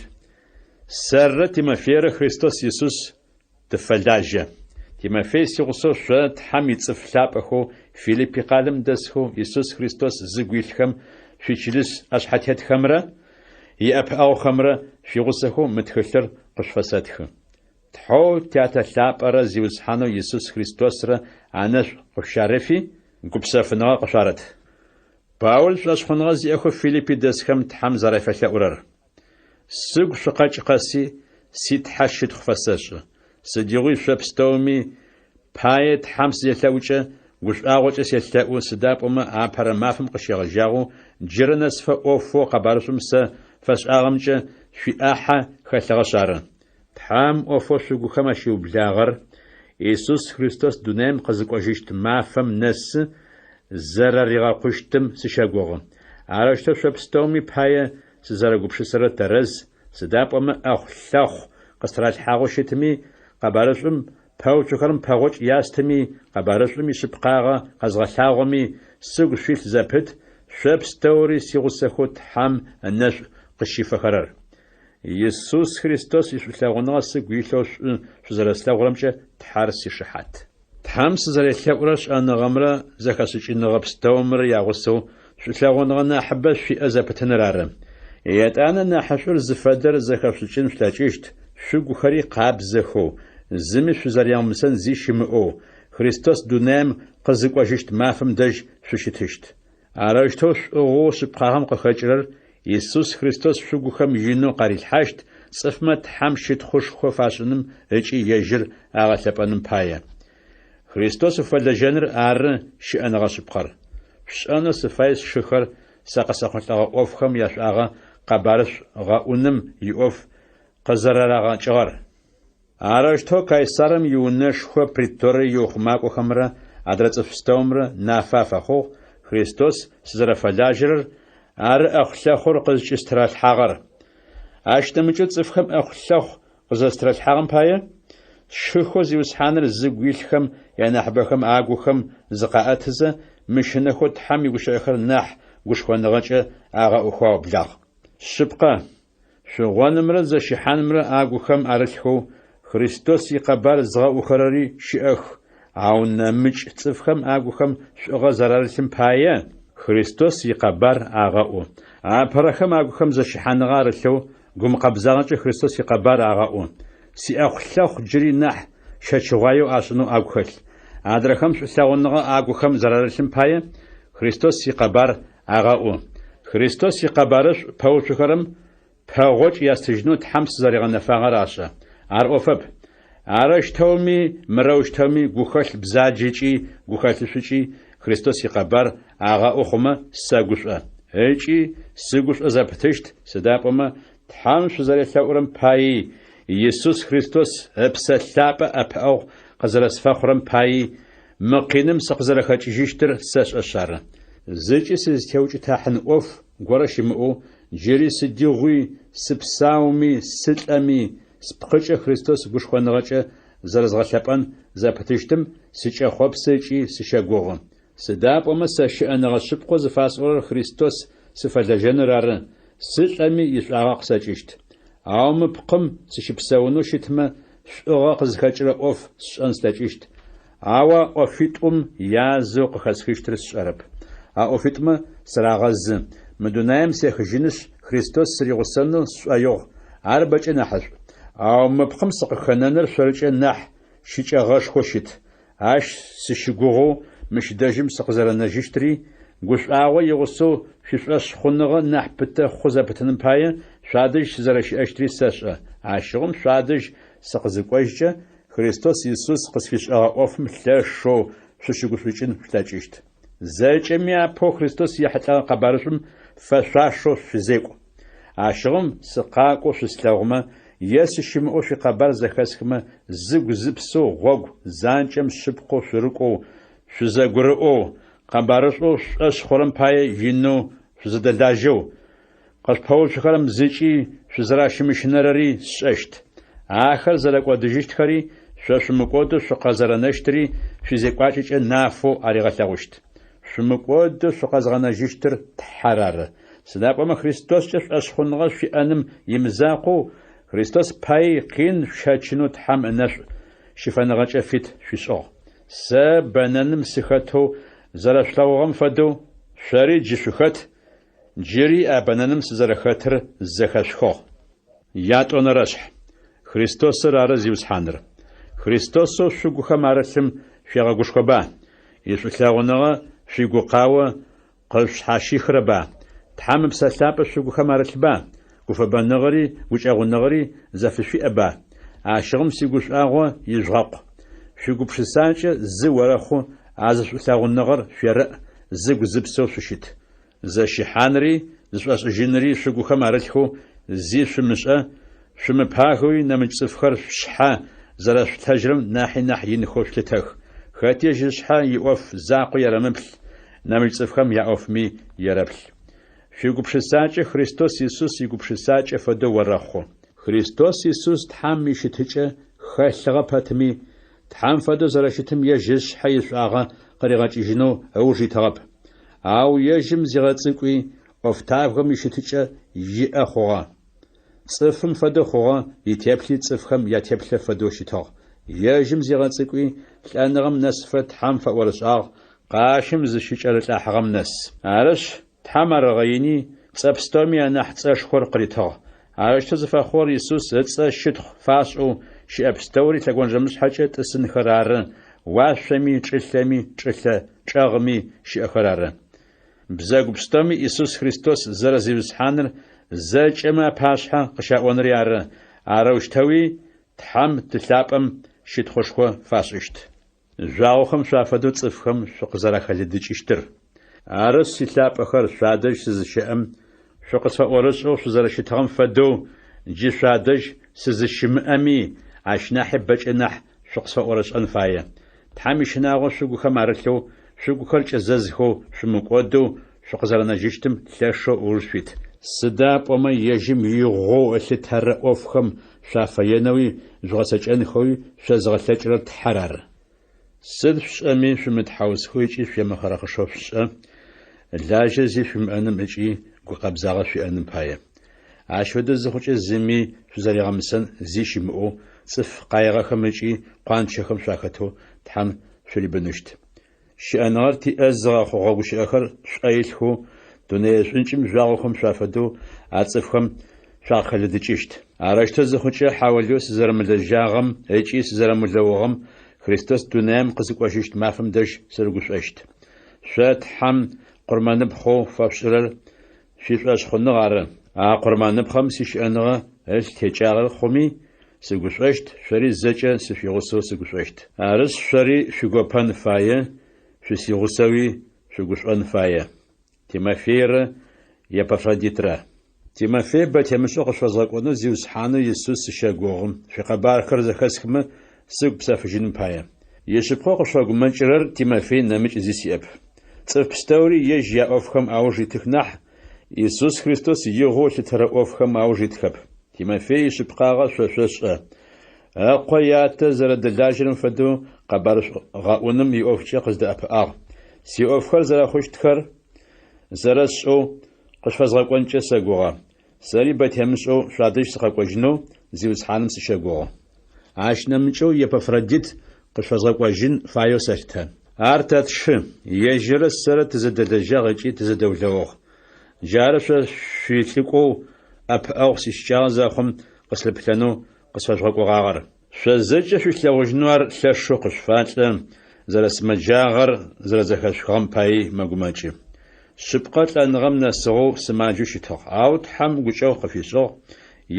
Сэррэ Тимофейрэ Христос Исус тыфэлажьэ. Тимофей сигъусэу шъо Тхьэм ицӏыф лъапӏэхэу Филиппи къалэм дэсхэу Исус Христос зыгу илъхэм шъуичылыс ӏэшъхьэтетхэмрэ иӏэпыӏэгъухэмрэ шъуигъусэхэу мы тхылъыр къышъуфэсэтхы. Тхьэу Тятэ лъапӏэрэ Зиусхьанэу Исус Христосрэ анэшӏу къышъущарэфи, гупсэфыныгъэ къышъуарэт. Паул шӏошъхъуныгъэ зиӏэхэу Филиппи дэсхэм Тхьэм зэрафелъэӏурэр. Сыгу шъукъэкӏ къэси, си Тхьэ щытхъу фэсэшӏы. Сыдигъуи шъо пстэуми пае Тхьэм сызелъэӏукӏэ, гушӏуагъокӏэ селъэӏу, сыда пӏомэ апэрэ мафэм къыщегъэжьагъэу джырэ нэсыфэ ӏофэу къэбарышӏум сэ фэсшӏагъэмкӏэ шъуиӏахьэ хэлъыгъэшъ ары. Тхьэм ӏофэу шъугухэм ащиублагъэр Исус Христос дунаим къызыкӏожьыщт мафэм нэсы зэрэригъэкъущтым сыщэгугъы. Арэущтэу шъо пстэуми пае сызэрэгупшысэрэр тэрэз, сыда пӏомэ ӏэхъу-лъэхъу къыстыралъхьагъэу щытми, къэбарышӏум пэуцухэрэм пэгъокӏ ястыми, къэбарышӏум ишъыпкъагъэ къэзгъэлъагъоми, сыгу шъуилъ зэпыт, шъо пстэури сигъусэхэу Тхьэм ынэшӏу къызщифэхэрэр. Исус Христос ишӏулъэгъуныгъэ сыгу илъэу шӏу шъузэрэслъэгъурэмкӏэ Тхьэр сишыхьат. Тхьэм сызэрелъэӏурэр шӏэныгъэмрэ зэхэшӏыкӏыныгъэ пстэумрэ ягъусэу шӏулъэгъуныгъэ нахьыбэ шъуиӏэ зэпытыныр ары. Етӏанэ нахьышӏур зыфэдэр зэхэшъушӏыкӏын шъулъэкӏыщт, шъугухэри къабзэхэу, зыми шъузэрямыусэн зи щымыӏэу, Христос дунаим къызыкӏожьыщт мафэм дэжь шъущытыщт. Арэущтэу шӏугъэу шъыпкъагъэм къыхэкӏырэр Исус Христос шъугухэм инэу къарилъхьащт, цӏыфмэ Тхьэм щытхъушхо фашӏыным ыкӏи ежьыр агъэлъэпӏэным пае. Христос уфэлэжьэныр ары щыӏэныгъэ шъыпкъэр. Шъушӏэнэу сыфай сшыхэр сэ къысэхъулӏэгъэ ӏофхэм яшӏуагъэ къэбарышӏу гъэӏуным иӏоф къызэрэрагъэкӏыгъэр. Арэущтэу Кайсарым иунэшхо преторие иухъумакӏохэмрэ адрэ цӏыф пстэумрэ нафэ афэхъугъ Христос сызэрэфэлажьэрэр, ары ӏэхъу-лъэхъур къызкӏыстыралъхьагъэр. Ащ нэмыкӏэу цӏыфхэм ӏэхъу-лъэхъу къызэрэстыралъхьагъэм пае, сшыхэу Зиусхьаныр зыгу илъхэм янахьыбэхэм агухэм зыкъаӏэтызэ, мыщынэхэу Тхьэм игущыӏэхэр нахь гушхоныгъэкӏэ агъэӏухэу аублагъ. Шъыпкъэ, Шъугъонымрэ зэщыхьанымрэ агухэм арылъхэу Христос икъэбар зыгъэӏухэрэри щыӏэх, ау нэмыкӏ цӏыфхэм агухэм шӏугъэ зэрарылъым пае, Христос икъэбар агъэӏу. Апэрэхэм агухэм зэщыхьаныгъэ арылъэу, гумыкъэбзагъэкӏэ Христос икъэбар агъэӏу. Сиӏэхъу-лъэхъу джыри нахь щэчыгъуаеу ашӏынэу агу хэлъ. Адрэхэм шӏулъэгъуныгъэ агухэм зэрарылъым пае, Христос икъэбар Агъэӏу. Христос икъэбарышӏу пэуцухэрэм пэгъокӏ ястыжьынэу Тхьэм сызэригъэнэфагъэр ашӏэ. Ар ӏофэп. Арэущтэуми мырэущтэуми гухэлъ бзаджэкӏи гухэлъышӏукӏи Христос икъэбар агъэӏу хъумэ, сэгушӏо. Ыкӏи сыгушӏо зэпытыщт, сыда пӏомэ Тхьэм шъузэрелъэӏурэм паий, Исус Христос Ыпсэ Лъапӏэ ӏэпыӏэгъу къызэрэсфэхъурэм паий мы къиным сыкъызэрэхэкӏыжьыщтыр сэшӏэшъ ары. Зыкӏи сызтеукӏытахьын ӏоф горэ щымыӏэу, джыри сыдигъуи, сыпсауми, сылӏэми, спкъыкӏэ Христос гушхоныгъэкӏэ зэрэзгъэлъэпӏэн зэпытыщтым сыкӏэхъопсы ыкӏи сыщэгугъы. Сыда пӏомэ сэ щыӏэныгъэ шъыпкъэу зыфасӏорэр Христос сыфэлэжьэныр ары, сылӏэми ишӏуагъэ къысэкӏыщт. Ау мы пкъым сыщыпсэунэу щытмэ, шӏугъэ къызхэкӏырэ ӏоф сшӏэн слъэкӏыщт, ау а ӏофитӏум язэу къыхэсхыщтыр сшӏэрэп. А ӏофитӏумэ сырагъэзы, мы дунаим сехыжьынышъ, Христос сыригъусэнэу сшӏоигъу, ар бэкӏэ нахьышӏу. Ау мы пкъым сыкъыхэнэныр шъоркӏэ нахь щыкӏэгъэшхоу щыт. Ащ сыщыгугъэу мыщ дэжьым сыкъызэрэнэжьыщтри, гушӏуагъо игъусэу шъуишӏошъхъуныгъэ нахь пытэ хъу зэпытыным пае шъуадэжь сызэрэщыӏэщтри сэшӏэ. Ащыгъум шъуадэжь сыкъызыкӏожькӏэ, Христос Исус къысфишӏэгъэ ӏофым лъэшэу шъущыгушӏукӏын шъулъэкӏыщт. Зэкӏэми апэу Христос ехьылӏэгъэ къэбарышӏум фэшъуашэу шъузекӏу. Ащыгъум сыкъакӏоу шъуслъэгъумэ е сыщымыӏэу шъуикъэбар зэхэсхымэ, зыгу-зыпсэу гъогу занкӏэм шъыпкъэу шъурыкӏоу, шъузэгурыӏоу, къэбарышӏоу шъушӏошъ хъурэм пае инэу шъузэдэлажьэу, къышъупэуцухэрэм зыкӏи шъузэращымыщынэрэри сшӏэщт. Ахэр зэрэкӏодыжьыщтхэри, шъо шъумыкӏодэу шъукъызэрэнэщтыри шъуизекӏуакӏэкӏэ нафэу аригъэлъэгъущт. Шъумыкӏодэу шъукъэзгъэнэжьыщтыр Тхьэр ары. Сыда пӏомэ Христоскӏэ шӏошъхъуныгъэ шъуиӏэным имызакъоу, Христос паий къин шъущэчынэу Тхьэм ынэшӏу щыфэныгъэкӏэ фит шъуишӏыгъ. Сэ бэнэным сыхэтэу зэрэшъулъэгъугъэм фэдэу, шъори джы шъухэт, джыри а бэнэным сызэрэхэтыр зэхэшъухыгъ. Ятӏонэрэшъхь. Христосыр ары Зиусхьаныр. Христосэу шъугухэм арылъым шъуегъэгушхоба? Ишӏулъэгъуныгъэ шъуигукъао къышъушъхьащихрэба? Тхьэм Ыпсэ Лъапӏэ шъугухэм арылъба? Гуфэбэныгъэри гукӏэгъуныгъэри зэфышъуиӏэба? Ащыгъум сигушӏуагъо ижъугъэкъу. Шъуигупшысакӏэ зы орэхъу, а зы шӏулъэгъуныгъэр шъуерэӏ, зыгу-зыпсэу шъущыт. Зэщыхьанри зышӏошӏыжьынри шъугухэм арылъхэу зи шъумышӏэ, шъумыпагэуи нэмыкӏ цӏыфхэр шъушъхьэ зэрэшъулъытэжьырэм нахьи нахь инхэу шъулъытэх. Хэти ежь ышъхьэ иӏоф закъо ерэмыплъ, нэмыкӏ цӏыфхэм яӏофми ерэплъ. Шъуигупшысакӏэ Христос Исус игупшысакӏэ фэдэу орэхъу. Христос Исус Тхьэм ищытыкӏэ хэлъыгъэ пэтми, Тхьэм фэдэу зэрэщытым ежь ышъхьэ ишӏуагъэ къыригъэкӏыжьынэу ыуж итыгъэп. Ау ежьым зигъэцӏыкӏуи, ӏофтабгэм ищытыкӏэ иӏэ хъугъэ. Цӏыфым фэдэу хъугъэ, итеплъи цӏыфхэм ятеплъэ фэдэу щытыгъ. Ежьым зигъэцӏыкӏуи, лӏэныгъэм нэсыфэ Тхьэм фэӏорышӏагъ, къащым зыщыкӏэрылӏахьыгъэм нэс. Арышъ, Тхьэм ар ыгъэини, цӏэ пстэуми анахь цӏэшхор къыритыгъ. Арэущтэу зыфэхъугъэр Исус ыцӏэ щытхъу фашӏэу, щыӏэ пстэури лъэгонджэмышъхьэкӏэ тӏысынхэр ары, уашъоми, чӏылъэми, чӏылъэ чӏэгъми щыӏэхэр ары. Бзэгу пстэуми Исус Христос зэрэ Зиусхьаныр зэкӏэмэ апашъхьэ къыщаӏонри ары, арэущтэуи Тхьэм Ты лъапӏэм щытхъушхо фашӏыщт. Жъуагъохэм шъуафэдэу цӏыфхэм шъукъызэрахэлыдыкӏыщтыр. Арышъ, силъапӏэхэр, шъуадэжь сызыщэӏэм, шъукъысфэӏорышӏэу шъузэрэщытыгъэм фэдэу, джы шъуадэжь сызыщымыӏэми, ащ нахьи бэкӏэ нахь шъукъысфэӏорышӏэн фае. Тхьэм ищынагъо шъугухэм арылъэу, шъугухэр кӏэзэзхэу, шъумыкӏодэу шъукъызэрэнэжьыщтым лъэшэу ыуж шъуит. Сыда пӏомэ ежьым игъоу ылъытэрэ ӏофхэм шъуафэенэуи жъугъэцэкӏэнхэуи шъозыгъэлъэкӏырэр Тхьэр ары. Сыд шъушӏэми, шъумытхьаусхэу ыкӏи шъуемыхъырэхъышэу шъушӏэ, лажьэ зи шъуимыӏэным ыкӏи гукъэбзагъэ шъуиӏэным пае. Ащ фэдэу зыхъукӏэ зыми шъузэригъэмысэн зи щымыӏэу, цӏыф къаигъэхэм ыкӏи къуанчэхэм шъуахэтэу Тхьэм шъурибыныщт. Щыӏэныгъэр тиӏэ зыгъэхъугъэ гущыӏэхэр шъуӏэ илъхэу, дунэе шӏункӏым жъуагъохэм шъуафэдэу а цӏыфхэм шъуакъыхэлыдыкӏыщт. Арэущтэу зыхъукӏэ, хьаулыеу сызэрэмылэжьагъэм ыкӏи сызэрэмылэугъэм Христос дунаим къызыкӏожьыщт мафэм дэжь сырыгушӏощт. Шъо Тхьэм къурмэныпхъэу фэшъушӏырэр шъуишӏошъхъуныгъ ары. А къурмэныпхъэм сищыӏэныгъэ ылъ текӏагъэ хъуми, сыгушӏощт, шъори зэкӏэ сышъуигъусэу сыгушӏощт. Арышъ, шъори шъуигопэн фае, шъусигъусэуи шъугушӏон фае. Тимофейрэ Епафродитрэ. Тимофей бэ темышӏэу къышъуфэзгъэкӏонэу Зиусхьанэу Исус сыщэгугъы, шъуикъэбархэр зэхэсхымэ, сыгу псэфыжьыным пае. Ишъыпкъэу къышъуфэгумэкӏырэр Тимофей нэмыкӏ зи сиӏэп. Цӏыф пстэури ежь яӏофхэм ауж итых нахь, Исус Христос игъоу ылъытэрэ ӏофхэм ауж итхэп. Тимофей ишъыпкъагъэ шъо шъошӏэ. Ыкъо ятэ зэрэдэлажьэрэм фэдэу къэбарышӏу гъэӏуным иӏофкӏэ къыздэӏэпыӏагъ. Сиӏофхэр зэрэхъущтхэр зэрэсшӏэу къышъуфэзгъэкӏонкӏэ сэгугъэ. Сэри бэ темышӏэу шъуадэжь сыкъэкӏожьынэу Зиусхьаным сыщэгугъы. Ащ нэмыкӏэу Епафродит къышъуфэзгъэкӏожьын фаеу сэлъытэ. Ар тэ тшы, ежьыррэ сэрэ тызэдэлэжьагъ ыкӏи тызэдэулэугъ. Джары шъо шъуилӏыкӏоу ӏэпыӏэгъу сищыкӏагъэ зэхъум къыслъыплъэнэу къысфэжъугъэкӏогъагъэр. Шъо зэкӏэ шъуилъэгъужьынэу ар лъэшэу къышъуфалӏэ, зэрэсымэджагъэр зэрэзэхэшъухыгъэм паий мэгумэкӏы. Шъыпкъэ, лӏэныгъэм нэсыгъэу сымаджэу щытыгъ, ау Тхьэм гукӏэгъу къыфишӏыгъ,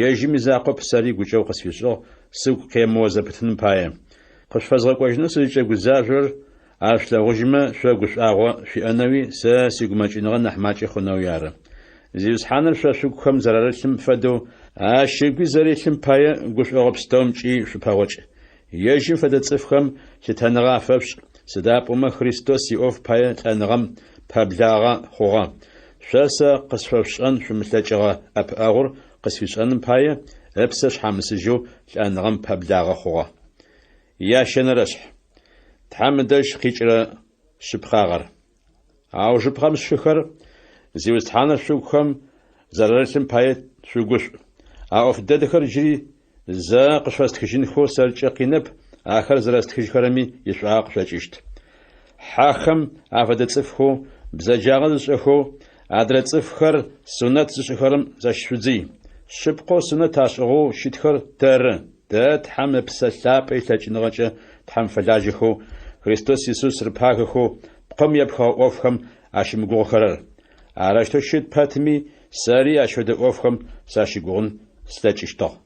ежьым изакъоп сэри гукӏэгъу къысфишӏыгъ, сыгу къемыо зэпытыным пае. Къышъуфэзгъэкӏожьынэу сызыкӏэгузажъорэр ар шъулъэгъужьымэ, шъо гушӏуагъо шъуиӏэнэуи, сэ сигумэкӏыныгъэ нахь макӏэ хъунэуи ары. Зиусхьаныр шъо шъугухэм зэрарылъым фэдэу, ащ ыгуи зэрилъым пае гушӏогъо пстэумкӏи шъупэгъокӏ. Ежьым фэдэ цӏыфхэм лъытэныгъэ афэшъушӏ, сыда пӏомэ Христос иӏоф пае лӏэныгъэм пэблагъэ хъугъэ. Шъо сэ къысфэшъушӏэн шъумылъэкӏыгъэ ӏэпыӏэгъур къысфишӏэным пае ыпсэ шъхьамысыжьэу лӏэныгъэм пэблагъэ хъугъэ. Ящэнэрэшъхь. Тхьэм ыдэжь къикӏырэ шъыпкъагъэр. Аужыпкъэм сшыхэр, Зиусхьаныр шъугухэм зэрарылъым пае шъугушӏу. А ӏоф дэдэхэр джыри зэ къышъуфэстхыжьынхэу сэркӏэ къинэп, ахэр зэрэстхыжьхэрэми ишӏуагъэ къышъокӏыщт. Хьэхэм афэдэ цӏыфхэу, бзэджагъэ зышӏэхэу, адрэ цӏыфхэр сунэт зышӏыхэрэм защышъудзый. Шъыпкъэу сунэт ашӏыгъэу щытхэр тэры. Тэ Тхьэм Ыпсэ Лъапӏэ илъэкӏыныгъэкӏэ Тхьэм фэлажьэхэу, Христос Исус рыпагэхэу, пкъым епхыгъэ ӏофхэм ащымыгугъыхэрэр. Арэущтэу щыт пэтми, сэри ащ фэдэ ӏофхэм сащыгугъын слъэкӏыщтыгъ.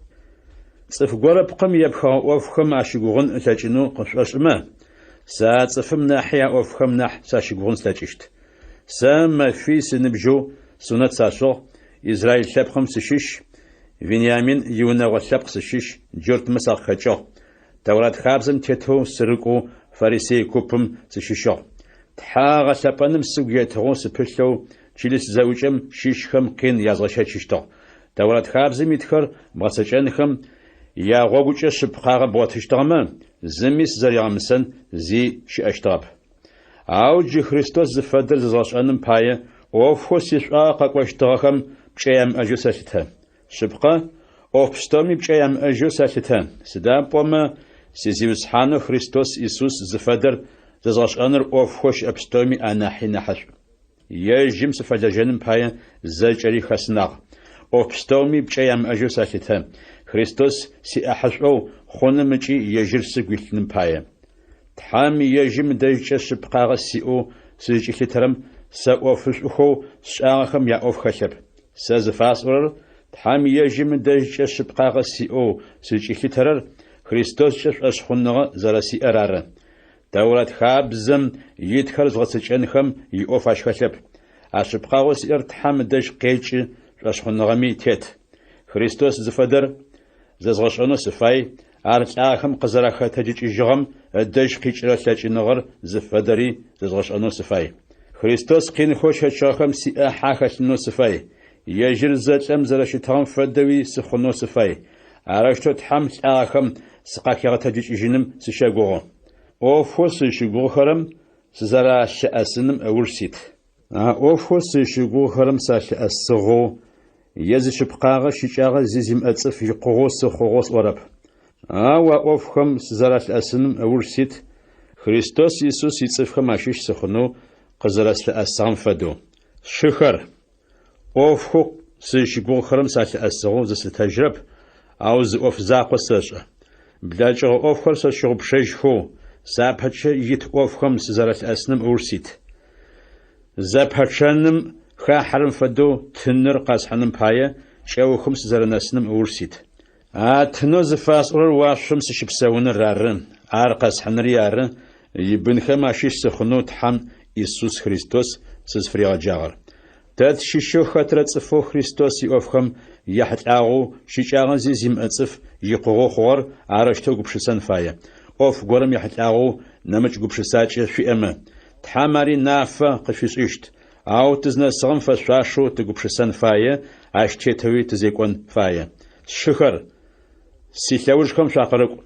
Цӏыф горэ пкъым епхыгъэ ӏофхэм ащыгугъын ылъэкӏынэу къышӏошӏымэ, сэ а цӏыфым нахьи а ӏофхэм нахь сащыгугъын слъэкӏыщт. Сэ мэфий сыныбжьэу сунэт сашӏыгъ, Израил лъэпкъым сыщыщ, Вениамин иунэгъо лъэпкъ сыщыщ, джуртмэ сакъыхэкӏыгъ. Тэурат хабзэм тетэу сырыкӏоу фарисей купым сыщыщыгъ. Тхьэ гъэлъэпӏэным сыгу етыгъэу сыпылъэу чылыс зэӏукӏэм щыщхэм къин язгъэщэчыщтыгъ. Тэурат хабзэм итхэр бгъэцэкӏэнхэм ягъогукӏэ шъыпкъагъэ бгъотыщтыгъэмэ, зыми сызэригъэмысэн зи щыӏэщтыгъэп. Ау джы Христос зыфэдэр зэзгъэшӏэным пае, ӏофхэу сишӏуагъэ къэкӏощтыгъэхэм пкӏэ ямыӏэжьэу сэлъытэ. Шъыпкъэ, ӏоф пстэуми пкӏэ ямыӏэжьэу сэлъытэ, сыда пӏомэ си Зиусхьанэу Христос Исус зыфэдэр зэзгъэшӏэныр ӏофхэу щыӏэ пстэуми анахьи нахьышӏу. Ежьым сыфэлэжьэным пае зэкӏэри хэсынагъ. ӏоф пстэуми пкӏэ ямыӏэжьэу сэлъытэ, Христос сиӏахьышӏоу хъуным ыкӏи ежьыр сыгу илъыным пае. Тхьэм ежьым ыдэжькӏэ шъыпкъагъэ сиӏэу сызкӏилъытэрэм сэ ӏофышӏухэу сшӏагъэхэм яӏоф хэлъэп. Сэ зыфасӏорэр Тхьэм ежьым ыдэжькӏэ шъыпкъагъэ сиӏэу сызкӏилъытэрэр Христоскӏэ шӏошъхъуныгъэ зэрэсиӏэр ары. Тэурат хабзэм итхэр згъэцэкӏэнхэм иӏоф ащ хэлъэп. А шъыпкъагъэу сиӏэр Тхьэм ыдэжь къекӏы шӏошъхъуныгъэми тет. Христос зыфэдэр зэзгъэшӏэнэу сыфай, ар лӏагъэхэм къызэрахэтэджыкӏыжьыгъэм ыдэжь къикӏырэ лъэкӏыныгъэр зыфэдэри зэзгъэшӏэнэу сыфай. Христос къинхэу ыщэчыгъэхэм сиӏахь ахэлъынэу сыфай. Ежьыр зэлӏэм зэрэщытыгъэм фэдэуи сыхъунэу сыфай. Арэущтэу Тхьэм лӏагъэхэм сыкъахигъэтэджыкӏыжьыным сыщэгугъы. ӏофхэу сызщыгугъыхэрэм сызэралъыӏэсыным ыуж сит. А ӏофхэу сызщыгугъыхэрэм салъыӏэсыгъэу е зишъыпкъагъэ щыкӏагъэ зи зимыӏэ цӏыф икъугъэу сыхъугъэу сӏорэп. Ау а ӏофхэм сызэралъыӏэсыным ыуж сит, Христос Исус ицӏыфхэм ащыщ сыхъунэу къызэрэслъыӏэсыгъэм фэдэу. Сшыхэр, ӏофхэу сызщыгугъыхэрэм салъыӏэсыгъэу зыслъытэжьырэп, ау зы ӏоф закъо сэшӏэ. Блэкӏыгъэ ӏофхэр сэ сщыгъупшэжьхэу, сапэкӏэ ит ӏофхэм сызэрэлъыӏэсыным ыуж сит. Зэпэчъэным хахьэрэм фэдэу тыныр къэсхьыным пае, кӏэухым сызэрэнэсыным ыуж сит. А тынэу зыфасӏорэр уашъом сыщыпсэуныр ары, ар къэсхьыныри ары, ибынхэм ащыщ сыхъунэу Тхьэм Исус Христос сызфыригъэджагъэр. Тэ тщыщэу хэтрэ цӏыфэу Христос иӏофхэм яхьылӏагъэу щыкӏагъэ зи зимыӏэ цӏыф икъугъэу хъугъэр арэущтэу гупшысэн фае, ӏоф горэм ехьылӏагъэу нэмыкӏ гупшысакӏэ шъуиӏэмэ, Тхьэм ари нафэ къышъуфишӏыщт. Ау тызнэсыгъэм фэшъуашэу тыгупшысэн фае, ащ тетэуи тызекӏон фае. Сшыхэр, силъэужхэм шъуакъырыкӏу.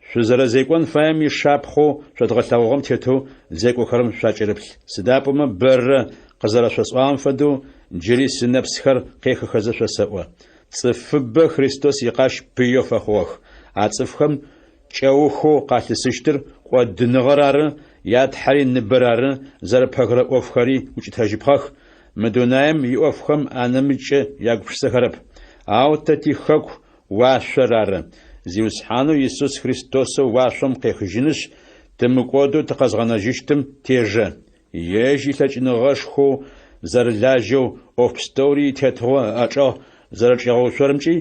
Шъузэрэзекӏон фаем ишапхъэу шъодгъэлъэгъугъэм тетэу зекӏохэрэм шъуакӏырыплъ. Сыда пӏомэ бэрэ къызэрэшъосӏуагъэм фэдэу джыри сынэпсхэр къехыхэзэ шъосэӏо. Цӏыфыбэ Христос икъащ пыеу фэхъугъэх. А цӏыфхэм кӏэухэу къалъысыщтыр кӏодыныгъэр ары, я Тхьэри ныбэр ары, зэрыпэгырэ ӏофхэри укӏытэжьыпхъэх, мы дунаим иӏофхэм анэмыкӏкӏэ ягупшысэхэрэп. Ау тэ тихэку уашъор ары, Зиусхьанэу Исус Христосэу уашъом къехыжьынышъ, тымыкӏодэу тыкъэзгъэнэжьыщтым тежэ. Ежь илъэкӏыныгъэшхоу зэрылажьэу, ӏоф пстэури итетыгъо ыӏэчӏэгъ зэрэчӏигъэуцорэмкӏи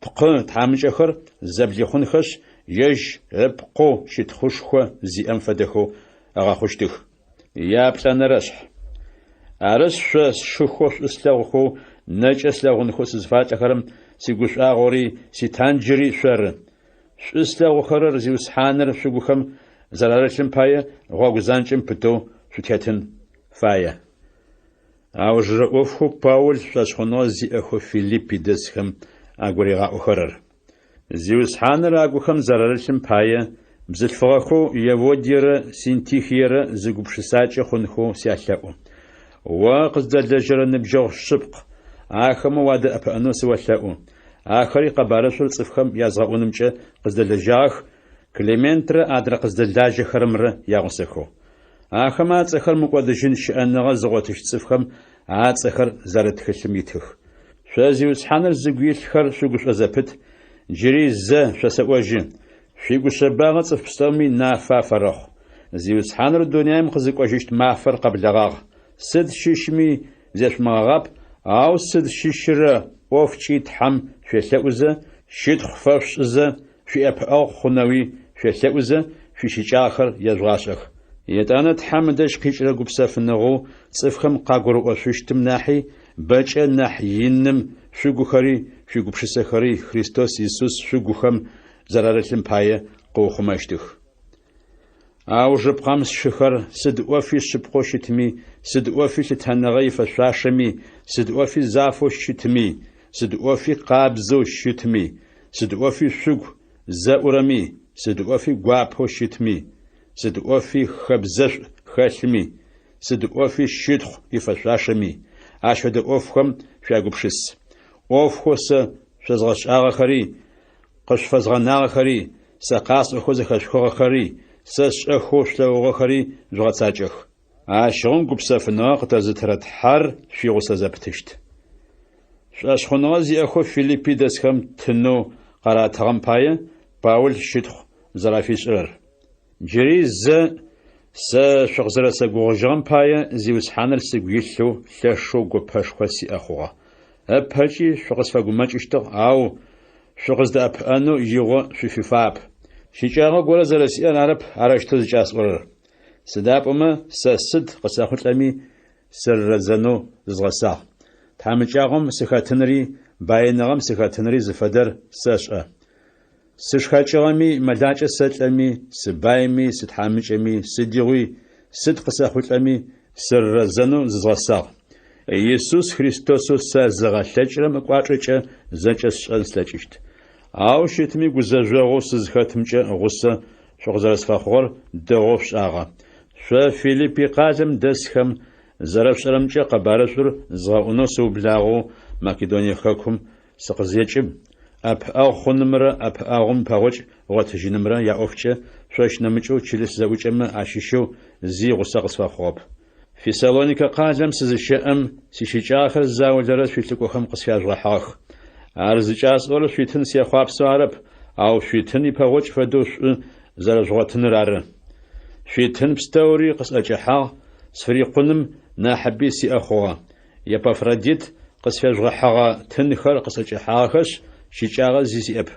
тпкъы тхьамыкӏэхэр зэблихъунхэшъ, ежь ыпкъэу щытхъушхо зиӏэм фэдэхэу ыгъэхъущтых. Яплӏэнэрэшъхь. Арышъ, шъо сшыхэу шӏу слъэгъухэу, нэкӏэ слъэгъунхэу сызфалӏэхэрэм сигушӏуагъори ситанджыри шъоры. Шӏу слъэгъухэрэр Зиусхьаныр шъугухэм зэрарылъым пае гъогу занкӏэм пытэу шъутетын фае. Аужырэ ӏофхэу Паул шӏошъхъуныгъэ зиӏэхэу Филиппи дэсхэм агуригъаӏохэрэр. Зиусхьаныр агухэм зэрарылъым пае, бзылъфыгъэхэу Еводиерэ Синтихиерэ зы гупшысакӏэ хъунхэу сялъэӏу. О къыздэлэжьэрэ ныбджэгъу шъыпкъ, ахэмэ уадэӏэпыӏэнэу сыолъэӏу. Ахэри къэбарышӏур цӏыфхэм язгъэӏунымкӏэ къыздэлэжьагъэх, Клементрэ адрэ къыздэлажьэхэрэмрэ ягъусэхэу. Ахэмэ ацӏэхэр мыкӏодыжьын щыӏэныгъэ зыгъотыщт цӏыфхэм ацӏэхэр зэрыт тхылъым итых. Шъо Зиусхьаныр зыгу илъхэр шъугушӏо зэпыт, джыри зэ шъосэӏожьы, шъуигушъэбагъэ цӏыф пстэуми нафэ афэрэхъу. Зиусхьаныр дунаим къызыкӏожьыщт мафэр къэблэгъагъ. Сыд щыщми зешъумыгъэгъап, ау сыд щыщырэ ӏофкӏи Тхьэм шъуелъэӏузэ, Щытхъу фэшъушӏызэ, шъуиӏэпыӏэгъу хъунэуи шъуелъэӏузэ, шъуищыкӏагъэхэр ежъугъашӏэх. Етӏанэ Тхьэм ыдэжь къикӏырэ гупсэфыныгъэу цӏыфхэм къагурыӏошъущтым нахьи бэкӏэ нахь иным шъугухэри шъуигупшысэхэри Христос Исус шъугухэм зэрарылъым пае къыухъумэщтых. Аужыпкъэм, сшыхэр, сыд ӏофи шъыпкъэу щытми, сыд ӏофи лъытэныгъэ ифэшъуашэми, сыд ӏофи зафэу щытми, сыд ӏофи къабзэу щытми, сыд ӏофи шъугу зэӏурэми, сыд ӏофи гуапэу щытми, сыд ӏофи хэбзэшӏу хэлъми, сыд ӏофи щытхъу ифэшъуашэми, ащ фэдэ ӏофхэм шъуягупшыс. ӏофхэу сэ шъозгъэшӏагъэхэри, къышъуфэзгъэнагъэхэри, сэ къасӏохэу зэхэшъухыгъэхэри, сэ сшӏэхэу шъулъэгъугъэхэри жъугъэцакӏэх. Ащыгъум гупсэфыныгъэ къытэзытырэ Тхьэр шъуигъусэ зэпытыщт. Шӏошъхъуныгъэ зиӏэхэу Филиппи дэсхэм тынэу къаратыгъэм пае Паул щытхъу зэрафишӏырэр. Джыри зэ сэ шъукъызэрэсэгугъыжьыгъэм пае Зиусхьаныр сыгу илъэу лъэшэу гопэшхо сиӏэ хъугъэ. Ыпэкӏи шъукъысфэгумэкӏыщтыгъ, ау шъукъыздэӏэпыӏэнэу игъо шъуфифагъэп. Щыкӏагъэ горэ зэрэсиӏэр арэп арэущтэу зыкӏасӏорэр. Сыда пӏомэ сэ сыд къысэхъулӏэми сырырэзэнэу зызгъэсагъ. Тхьамыкӏагъом сыхэтынри баиныгъэм сыхэтынри зыфэдэр сэшӏэ. Сышхэкӏыгъэми, мэлакӏэ сэлӏэми, сыбайми, сытхьамыкӏэми, сыдигъуи, сыд къысэхъулӏэми, сырырэзэнэу зызгъэсагъ. Исус Христосэу сэзыгъэлъэкӏырэм ыкӏуачӏэкӏэ зэкӏэ сшӏэн слъэкӏыщт. Ау щытми гузэжъогъоу сызхэтымкӏэ гъусэ шъукъызэрэсфэхъугъэр дэгъоу шъушӏагъэ. Шъо Филиппи къалэм дэсхэм, зэрэшъушӏэрэмкӏэ къэбарышӏур згъэӏунэу сыублагъэу Македоние хэкум сыкъызекӏым, ӏэпыӏэгъу хъунымрэ ӏэпыӏэгъум пэгъокӏ ыгъотыжьынымрэ яӏофкӏэ шъощ нэмыкӏэу чылыс зэӏукӏэмэ ащыщэу зи гъусэ къысфэхъугъэп. Фессалоникэ къалэм сызыщэӏэм, сищыкӏагъэхэр заулэрэ шъуилӏыкӏохэм къысфяжъугъэхьыгъэх. Ар зыкӏасӏорэр шъуитын сехъуапсэу арэп, ау шъуитын ипэгъокӏ фэдэу шӏу зэрэжъугъотыныр ары. Шъуитын пстэури къысӏэкӏэхьагъ, сфырикъуным нахьыби сиӏэ хъугъэ. Епафродит къысфежъугъэхьыгъэ тынхэр къысӏэкӏэхьагъэхэшъ, щыкӏагъэ зи сиӏэп.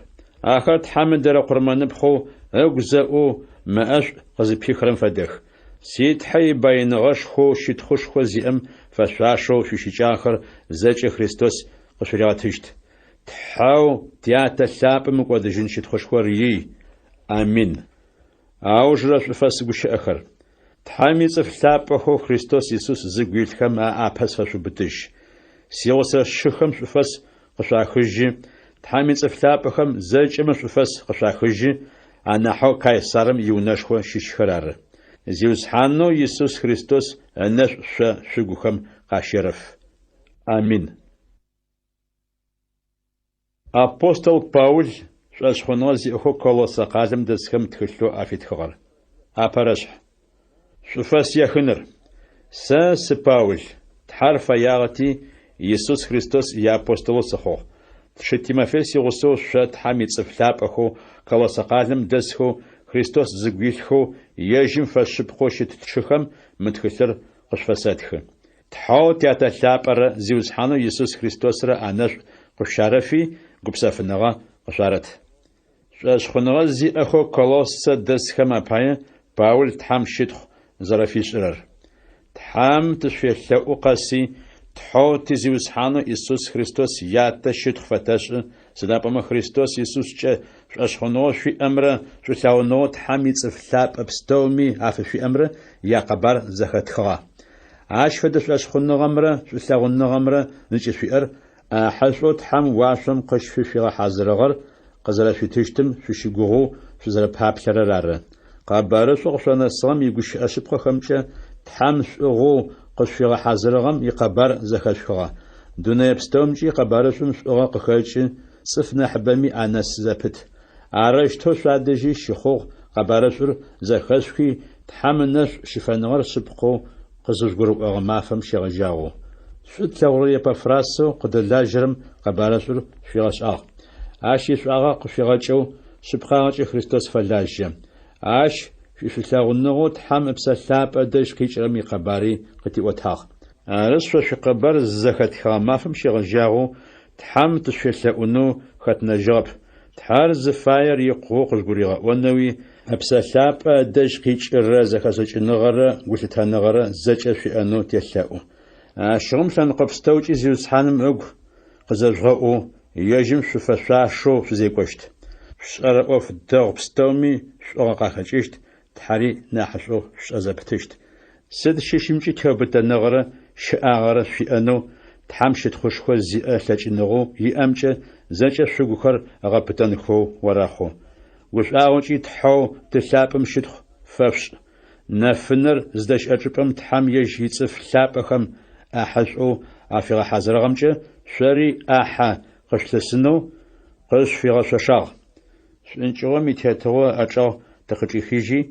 Ахэр Тхьэм ыдэрэ къурмэныпхъэу, ыгу зэӏоу, мэӏэшӏу къызыпихрэм фэдэх. Си Тхьэ ибаиныгъэшхоу щытхъушхо зиӏэм фэшъуашэу шъуищыкӏагъэхэр зэкӏэ Христос къышъуригъэтыщт. Тхьэу Тятэ лъапӏэм мыкӏодыжьын щытхъушхор ий. Амин. Аужырэ шӏуфэс гущыӏэхэр. Тхьэм ицӏыф лъапӏэхэу Христос Исус зыгу илъхэм аӏапэ сфэшъубытыжь. Сигъусэ сшыхэм шӏуфэс къышъуахыжьы, Тхьэм ицӏыф лъапӏэхэм зэкӏэмэ шӏуфэс къышъуахыжьы, анахьэу Кайсарым иунэшхо щыщхэр ары. Зиусхьанэу Исус Христос ынэшӏу шъо шъугухэм къащерэф. Амин. Апостол Паул шӏошъхъуныгъэ зиӏэхэу Колоссэ къалэм дэсхэм тхылъэу афитхыгъэр. Апэрэшъхь. Шӏуфэс ехыныр. Сэ сы Паул, Тхьэр фэягъэти, Исус Христос иапостолэу сыхъугъ. Тшы Тимофей сигъусэу шъо Тхьэм ицӏыф лъапӏэхэу Колоссэ къалэм дэсхэу Христос зыгу илъхэу ежьым фэшъыпкъэу щыт тшыхэм мы тхылъыр къышъуфэсэтхы. Тхьэу Тятэ лъапӏэрэ Зиусхьанэу Исус Христосрэ анэшӏу къышъущарэфи, гупсэфыныгъэ къышъуарэт. Шӏошъхъуныгъэ зиӏэхэу Колоссэ дэсхэм апае Паул Тхьэм щытхъу зэрэфишӏырэр. Тхьэм тышъуфелъэӏу къэси, Тхьэу ти Зиусхьанэу Исус Христос Ятэ щытхъу фэтэшӏы, сыда пӏомэ Христос Исускӏэ шӏошъхъуныгъэу шъуиӏэмрэ шӏулъэгъуныгъэу Тхьэм ицӏыф лъапӏэ пстэуми афышъуиӏэмрэ якъэбар зэхэтхыгъэ. Ащ фэдэ шӏошъхъуныгъэмрэ шӏулъэгъуныгъэмрэ зыкӏышъуиӏэр ӏахьышӏоу Тхьэм уашъом къыщыфигъэхьазырыгъэр къызэрэшъуитыщтым шъущыгугъэу шъузэрэпаплъэрэр ары. Къэбарышӏоу къышъонэсыгъэм игущыӏэ шъыпкъэхэмкӏэ Тхьэм шӏугъэу къышъуфигъэхьазырыгъэм икъэбар зэхэшъухыгъэ. Дунэе пстэумкӏи къэбарышӏум шӏугъэ къыхэкӏы, цӏыф нахьыбэми анэсы зэпыт. Арэущтэу шъуадэжьи щыхъугъ къэбарышӏур зэхэшъухи, Тхьэм ынэшӏу щыфэныгъэр шъыпкъэу къызыжъугурыӏогъэ мафэм щегъэжьагъэу. Шӏу тлъэгъурэ Епафрасэу къыддэлажьэрэм къэбарышӏур шъуигъэшӏагъ. Ащ ишӏуагъэ къышъуигъэкӏэу, шъыпкъагъэкӏэ Христос фэлажьэ. Ащ шъуишӏулъэгъуныгъэу Тхьэм Ыпсэ Лъапӏэ дэжь къикӏырэм икъэбари къытиӏотагъ. Арышъ, шъо шъуикъэбар зызэхэтхыгъэ мафэм щегъэжьагъэу Тхьэм тышъуфелъэӏунэу хэтынэжьыгъэп. Тхьэр зыфаер икъугъэу къыжъугуригъэӏонэуи, Ыпсэ Лъапӏэ ыдэжь къикӏырэ зэхэшӏыкӏыныгъэрэ гулъытэныгъэрэ зэкӏэ шъуиӏэнэу телъэӏу. Ащыгъум лъэныкъо пстэукӏи Зиусхьаным ыгу къызэжъугъэӏоу, ежьым шъуфэшъуашэу шъузекӏощт. Шъушӏэрэ ӏоф дэгъу пстэуми шӏугъэ къахэкӏыщт, Тхьэри нахьышӏоу шъушӏэ зэпытыщт. Сыд щыщымкӏи теубытэныгъэрэ щэӏагъэрэ шъуиӏэнэу, Тхьэм щытхъушхо зиӏэ лъэкӏыныгъэу иӏэмкӏэ зэкӏэ шъугухэр ыгъэпытэнхэу орэхъу. Гушӏуагъокӏи Тхьэу Ты лъапӏэм щытхъу фэшъушӏ. Нэфынэр зыдэщыӏэ чӏыпӏэм Тхьэм ежь ицӏыф лъапӏэхэм ӏахьышӏоу афигъэхьазырыгъэмкӏэ шъори ӏахьэ къышъулъысынэу къышъуфигъэшъошагъ. Шӏункӏыгъом итетыгъо ыӏэчӏэгъ тыкъычӏихыжьи,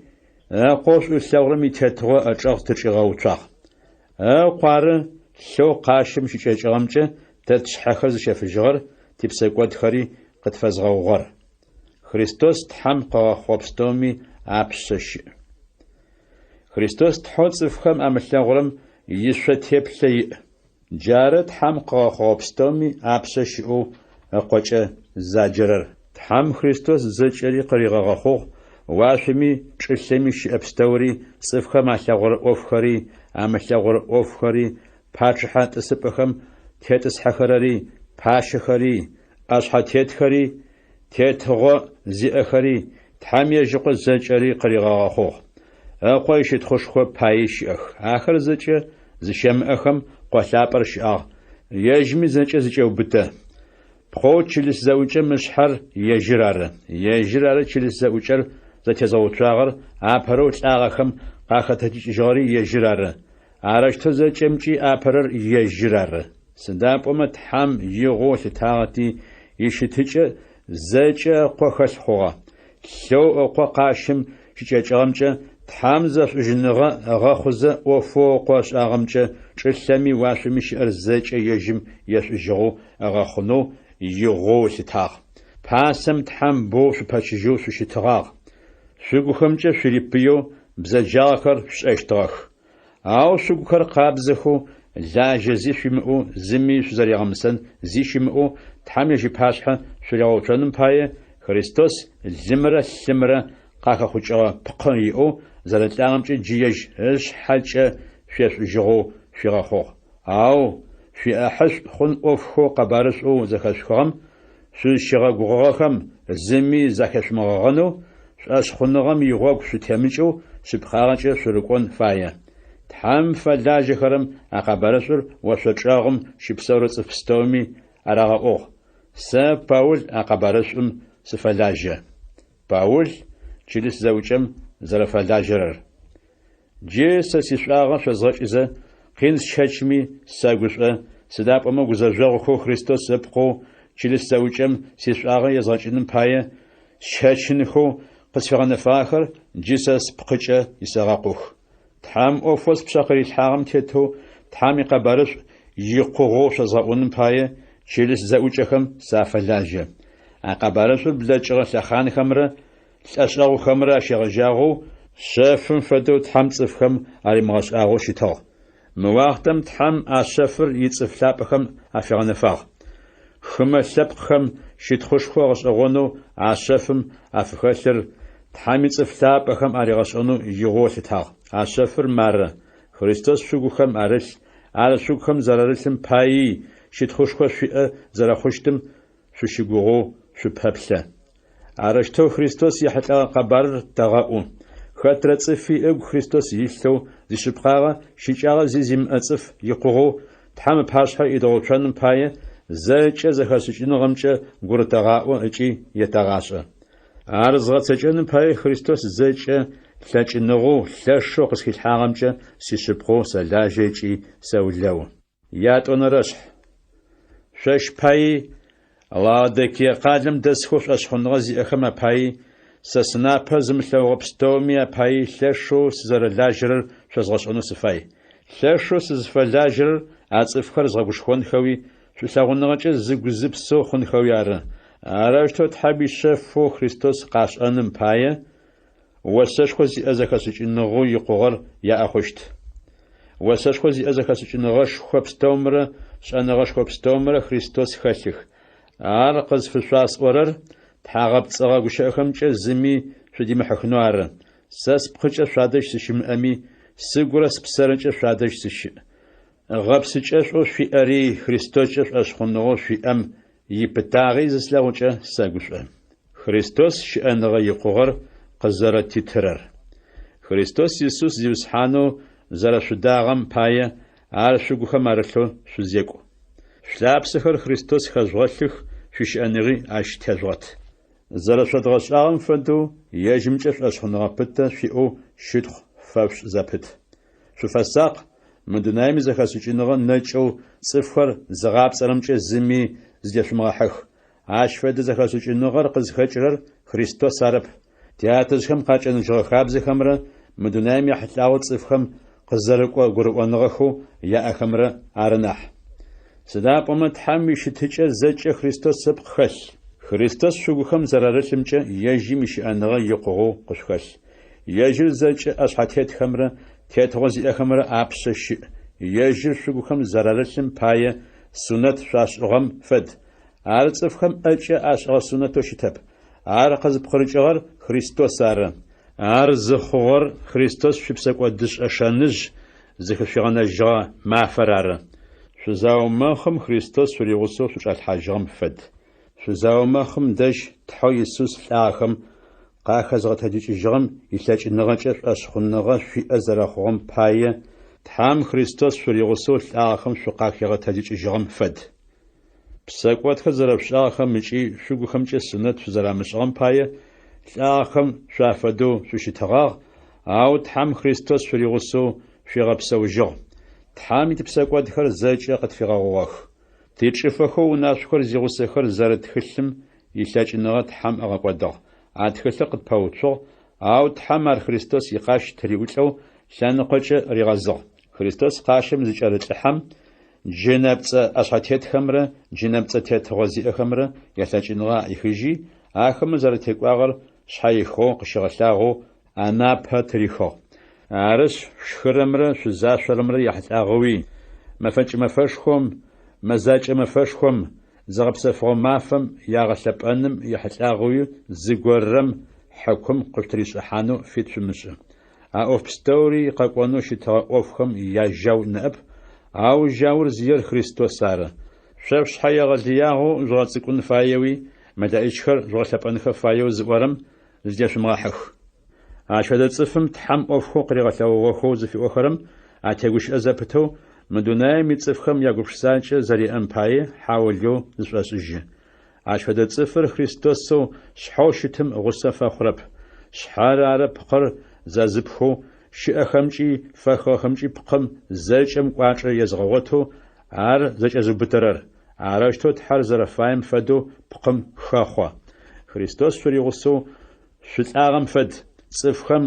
Ыкъоу шӏу ылъэгъурэм итетыгъо ыӏэчӏэгъ тычӏигъэуцуагъ. Ыкъу ары лъэу къащым щыкӏэкӏыгъэмкӏэ тэ тшъхьэхэр зыщэфыжьыгъэр, типсэкӏодхэри къытфэзгъэгъугъэр. Христос Тхьэм къыгъэхъугъэ пстэуми апшъэ щыӏ. Христос Тхьэу цӏыфхэм амылъэгъурэм ишъо теплъэ иӏ. Джары Тхьэм къыгъэхъугъэ пстэуми апшъэ щыӏэу Ыкъокӏэ заджэрэр. Тхьэм Христос зэкӏэри къыригъэгъэхъугъ, уашъоми чӏылъэми щыӏэ пстэури, цӏыфхэм алъэгъурэ ӏофхэри, амылъэгъурэ ӏофхэри, пачъыхьэ тӏысыпӏэхэм тетӏысхьэхэрэри, пащэхэри, ӏэшъхьэтетхэри, тетыгъо зиӏэхэри, Тхьэм ежь Ыкъо зэкӏэри къыригъэгъэхъугъ. Ыкъо ищытхъушхо паий щыӏэх. Ахэр зэкӏэ зыщэмыӏэхэм Къо лъапӏэр щыӏагъ, ежьми зэкӏэ зыкӏеубытэ. Пкъоу чылыс зэӏукӏэм ышъхьэр ежьыр ары. Ежьыр ары чылыс зэӏукӏэр зэтезгъэуцуагъэр, апэрэу лӏагъэхэм къахэтэджыкӏыжьыгъэри ежьыр ары. Арэущтэу зэкӏэмкӏи апэрэр ежьыр ары. Сыда пӏомэ Тхьэм игъоу ылъытагъэти, ищытыкӏэ зэкӏэ Ыкъо хэлъ хъугъэ. Лъэу Ыкъо къащым щыкӏэкӏыгъэмкӏэ Тхьэм зэшӏужьыныгъэ ыгъэхъузэ ӏофэу Ыкъо ышӏагъэмкӏэ чӏылъэми уашъоми щыӏэр зэкӏэ ежьым ешӏужьыгъэу ыгъэхъунэу игъоу ылъытагъ. Пасэм Тхьэм боу шъупэчыжьэу шъущытыгъагъ. Шъугухэмкӏэ шъурипыеу бзэджагъэхэр шъушӏэщтыгъэх. Ау шъугухэр къабзэхэу, лажьэ зи шъуимыӏэу, зыми шъузэригъэмысэн зи щымыӏэу Тхьэм ежь ыпашъхьэ шъуригъэуцоным пае, Христос лымрэ лъымрэ къахэхъукӏыгъэ пкъы иӏэу зэрэлӏагъэмкӏэ джы ежь ышъхьэкӏэ шъуешӏужьыгъэу шъуигъэхъугъ. Ау шъуиӏахьышӏу хъун ӏофхэу къэбарышӏоу зэхэшъухыгъэм шъузщигъэгугъыгъэхэм зыми захешъумыгъэгъэнэу, шӏошъхъуныгъэм игъогу шъутемыкӏэу шъыпкъагъэкӏэ шъурыкӏон фае. Тхьэм фэлажьэхэрэм а къэбарышӏур ошъо чӏэгъым щыпсэурэ цӏыф пстэуми арагъэӏугъ. Сэ, Паул, а къэбарышӏум сыфэлажьэ. Паул чылыс зэӏукӏэм зэрэфэлажьэрэр. Джы сэ сишӏуагъэ шъозгъэкӏызэ, къин сщэчми, сэгушӏо, сыда пӏомэ гузэжъогъухэу Христос ыпкъэу чылыс зэӏукӏэм сишӏуагъэ езгъэкӏыным пае сщэчынхэу къысфигъэнэфагъэхэр джы сэ спкъыкӏэ исэгъэкъух. Тхьэм ӏофэу спшъэ къырилъхьагъэм тетэу Тхьэм икъэбарышӏу икъугъэу шъозгъэӏуным пае чылыс зэӏукӏэхэм сафэлажьэ. А къэбарышӏур блэкӏыгъэ лъэхъанхэмрэ Лӏэшӏэгъухэмрэ ащегъэжьагъэу шъэфым фэдэу Тхьэм цӏыфхэм аримыгъэшӏагъэу щытыгъ. Мы уахътэм Тхьэм а шъэфыр ицӏыф лъапӏэхэм афигъэнэфагъ. Хымэ лъэпкъхэм щытхъушхо гъэшӏэгъонэу а шъэфым афыхэлъыр Тхьэм ицӏыф лъапӏэхэм аригъэшӏэнэу игъоу ылъытагъ. А шъэфыр мары, Христос шъугухэм арылъ, ар шъугухэм зэрарылъым паий щытхъушхо шъуиӏэ зэрэхъущтым шъущыгугъэу шъупэплъэ. Арэущтэу Христос ехьылӏэгъэ къэбарыр тэгъэӏу. Хэтрэ цӏыфи ыгу Христос илъэу зишъыпкъагъэ щыкӏагъэ зи зимыӏэ цӏыф икъугъэу Тхьэм ыпашъхьэ идгъэуцоным пае, зэкӏэ зэхэшӏыкӏыныгъэмкӏэ гурытэгъаӏо ыкӏи етэгъашӏэ. Ар згъэцэкӏэным пае Христос зэкӏэ лъэкӏыныгъэу лъэшэу къысхилъхьагъэмкӏэ сишъыпкъэу сэлажьэ ыкӏи сэулэу. Ятӏонэрэшъхь. Шъощ паий, Лаодикие къалэм дэсхэу шӏошъхъуныгъэ зиӏэхэм апаий, сэ сынапэ зымылъэгъугъэ пстэуми апаий лъэшэу сызэрэлажьэрэр шъозгъэшӏэнэу сыфай. Лъэшэу сызыфэлажьэрэр а цӏыфхэр згъэгушхонхэуи, шӏулъэгъуныгъэкӏэ зыгу-зыпсэу хъунхэуи ары. Арэущтэу Тхьэм ишъэфэу Христос къашӏэным пае, осэшхо зиӏэ зэхэшӏыкӏыныгъэу икъугъэр яӏэ хъущт. Осэшхо зиӏэ зэхэшӏыкӏыныгъэшхо пстэумрэ шӏэныгъэшхо пстэумрэ Христос хэлъых. Ар къызфышъуасӏорэр. Тхьагъэпцӏыгъэ гущыӏэхэмкӏэ зыми шъудимыхьыхынэу ары. Сэ спкъыкӏэ шъуадэжь сыщымыӏэми, сыгурэ спсэрэкӏэ шъуадэжь сыщыӏ. Гъэпсыкӏэшӏоу шъуиӏэри Христоскӏэ шӏошъхъуныгъэу шъуиӏэм ипытагъи зыслъэгъукӏэ сэгушӏо. Христос щыӏэныгъэ икъугъэр къызэрэтитырэр. Христос Исус Зиусхьанэу зэрэшъудагъэм пае, ар шъугухэм арылъэу шъузекӏу. Шъулъапсэхэр Христос хэжъугъэлъых, шъуищыӏэныгъи ащ тежъугъэт. Зэрэшъодгъэшӏагъэм фэдэу, ежьымкӏэ шӏошъхъуныгъэ пытэ шъуиӏэу щытхъу фэшъушӏ зэпыт. Шъуфэсакъ, мы дунаим изэхэшӏыкӏыныгъэ нэкӏэу цӏыфхэр зыгъапцӏэрэмкӏэ зыми зыдешъумыгъэхьых. Ащ фэдэ зэхэшӏыкӏыныгъэр къызхэкӏырэр Христос арэп, тятэжъхэм къакӏэныжьыгъэ хабзэхэмрэ мы дунаим ехьылӏагъэу цӏыфхэм къызэрыкӏо гурыӏоныгъэхэу яӏэхэмрэ ары нахь. Сыда пӏомэ Тхьэм ищытыкӏэ зэкӏэ Христос ыпкъ хэлъ. Христос шъугухэм зэрарылъымкӏэ ежьым ищыӏэныгъэ икъугъэу къышъухэлъ. Ежьыр зэкӏэ ӏэшъхьэтетхэмрэ тетыгъо зиӏэхэмрэ апшъэ щыӏ. Ежьыр шъугухэм зэрарылъым пае сунэт шъуашӏыгъэм фэд. Ар цӏыфхэм ӏэкӏэ ашӏыгъэ сунэтэу щытэп. Ар къызпкъырыкӏыгъэр Христос ары. Ар зыхъугъэр Христос шъуипсэкӏодышӏэ шэныжъ зыхышъуигъэнэжьыгъэ мафэр ары. Шъузаумэхъым Христос шъуригъусэу шъучӏалъхьажьыгъэм фэд. Шъузаумэхъым дэжь Тхьэу Исус лӏагъэхэм къахэзгъэтэджыкӏыжьыгъэм илъэкӏыныгъэкӏэ шӏошъхъуныгъэ шъуиӏэ зэрэхъугъэм пае, Тхьэм Христос шъуригъусэу лӏагъэхэм шъукъахигъэтэджыкӏыжьыгъэм фэд. Псэкӏодхэр зэрэшъушӏагъэхэм ыкӏи шъугухэмкӏэ сунэт шъузэрамышӏыгъэм пае лӏагъэхэм шъуафэдэу шъущытыгъагъ, ау Тхьэм Христос шъуригъусэу шъуигъэпсэужьыгъ. Тхьэм типсэкӏодхэр зэкӏэ къытфигъэгъугъэх. Тичӏыфэхэу унашъохэр зигъусэхэр зэрыт тхылъым илъэкӏыныгъэ Тхьэм ыгъэкӏодыгъ. А тхылъыр къытпэуцугъ, ау Тхьэм ар Христос икъащ тыриӏулӏэу лъэныкъокӏэ ригъэзыгъ. Христос къащым зыкӏэрылӏыхьэм, джынэпцӏэ ӏэшъхьэтетхэмрэ джынэпцӏэ тетыгъо зиӏэхэмрэ ялъэкӏыныгъэ аӏихыжьи, ахэмэ зэрэтекӏуагъэр шъхьэихыгъэу къыщигъэлъагъоу анапэ тырихыгъ. Арышъ, шъушхырэмрэ шъузашъорэмрэ яхьылӏагъэуи, мэфэкӏ мэфэшхом, мэзакӏэ мэфэшхом, зыгъэпсэфыгъо мафэм ягъэлъэпӏэным ехьылӏагъэуи зыгорэм хьыкум къышъутыришӏыхьанэу фит шъумышӏы. А ӏоф пстэури къэкӏонэу щытыгъэ ӏофхэм яжьау ныӏэп, ау жьаур зиер Христос ары. Шъо шъушъхьэ егъэлыягъэу жъугъэцӏыкӏун фаеуи, мэлэӏичхэр жъугъэлъэпӏэнхэ фаеу зыӏорэм зыдешъумыгъэхьых. Ащ фэдэ цӏыфым Тхьэм ӏофхэу къыригъэлъэгъугъэхэу зыфиӏохэрэм атегущыӏэ зэпытэу, мы дунаим ицӏыфхэм ягупшысакӏэ зэриӏэм пае хьаулэу зышӏошӏыжьы. Ащ фэдэ цӏыфыр Христосэу шъхьэу щытым гъусэ фэхъурэп. Шъхьэр ары пкъыр зэзыпхэу, щыӏэхэмкӏи фэхыгъэхэмкӏи пкъым зэкӏэм кӏуачӏэ езыгъэгъотэу ар зэкӏэзыубытэрэр. Арэущтэу Тхьэр зэрэфаем фэдэу пкъым хэхъо. Христос шъуригъусэу шъулӏагъэм фэд, цӏыфхэм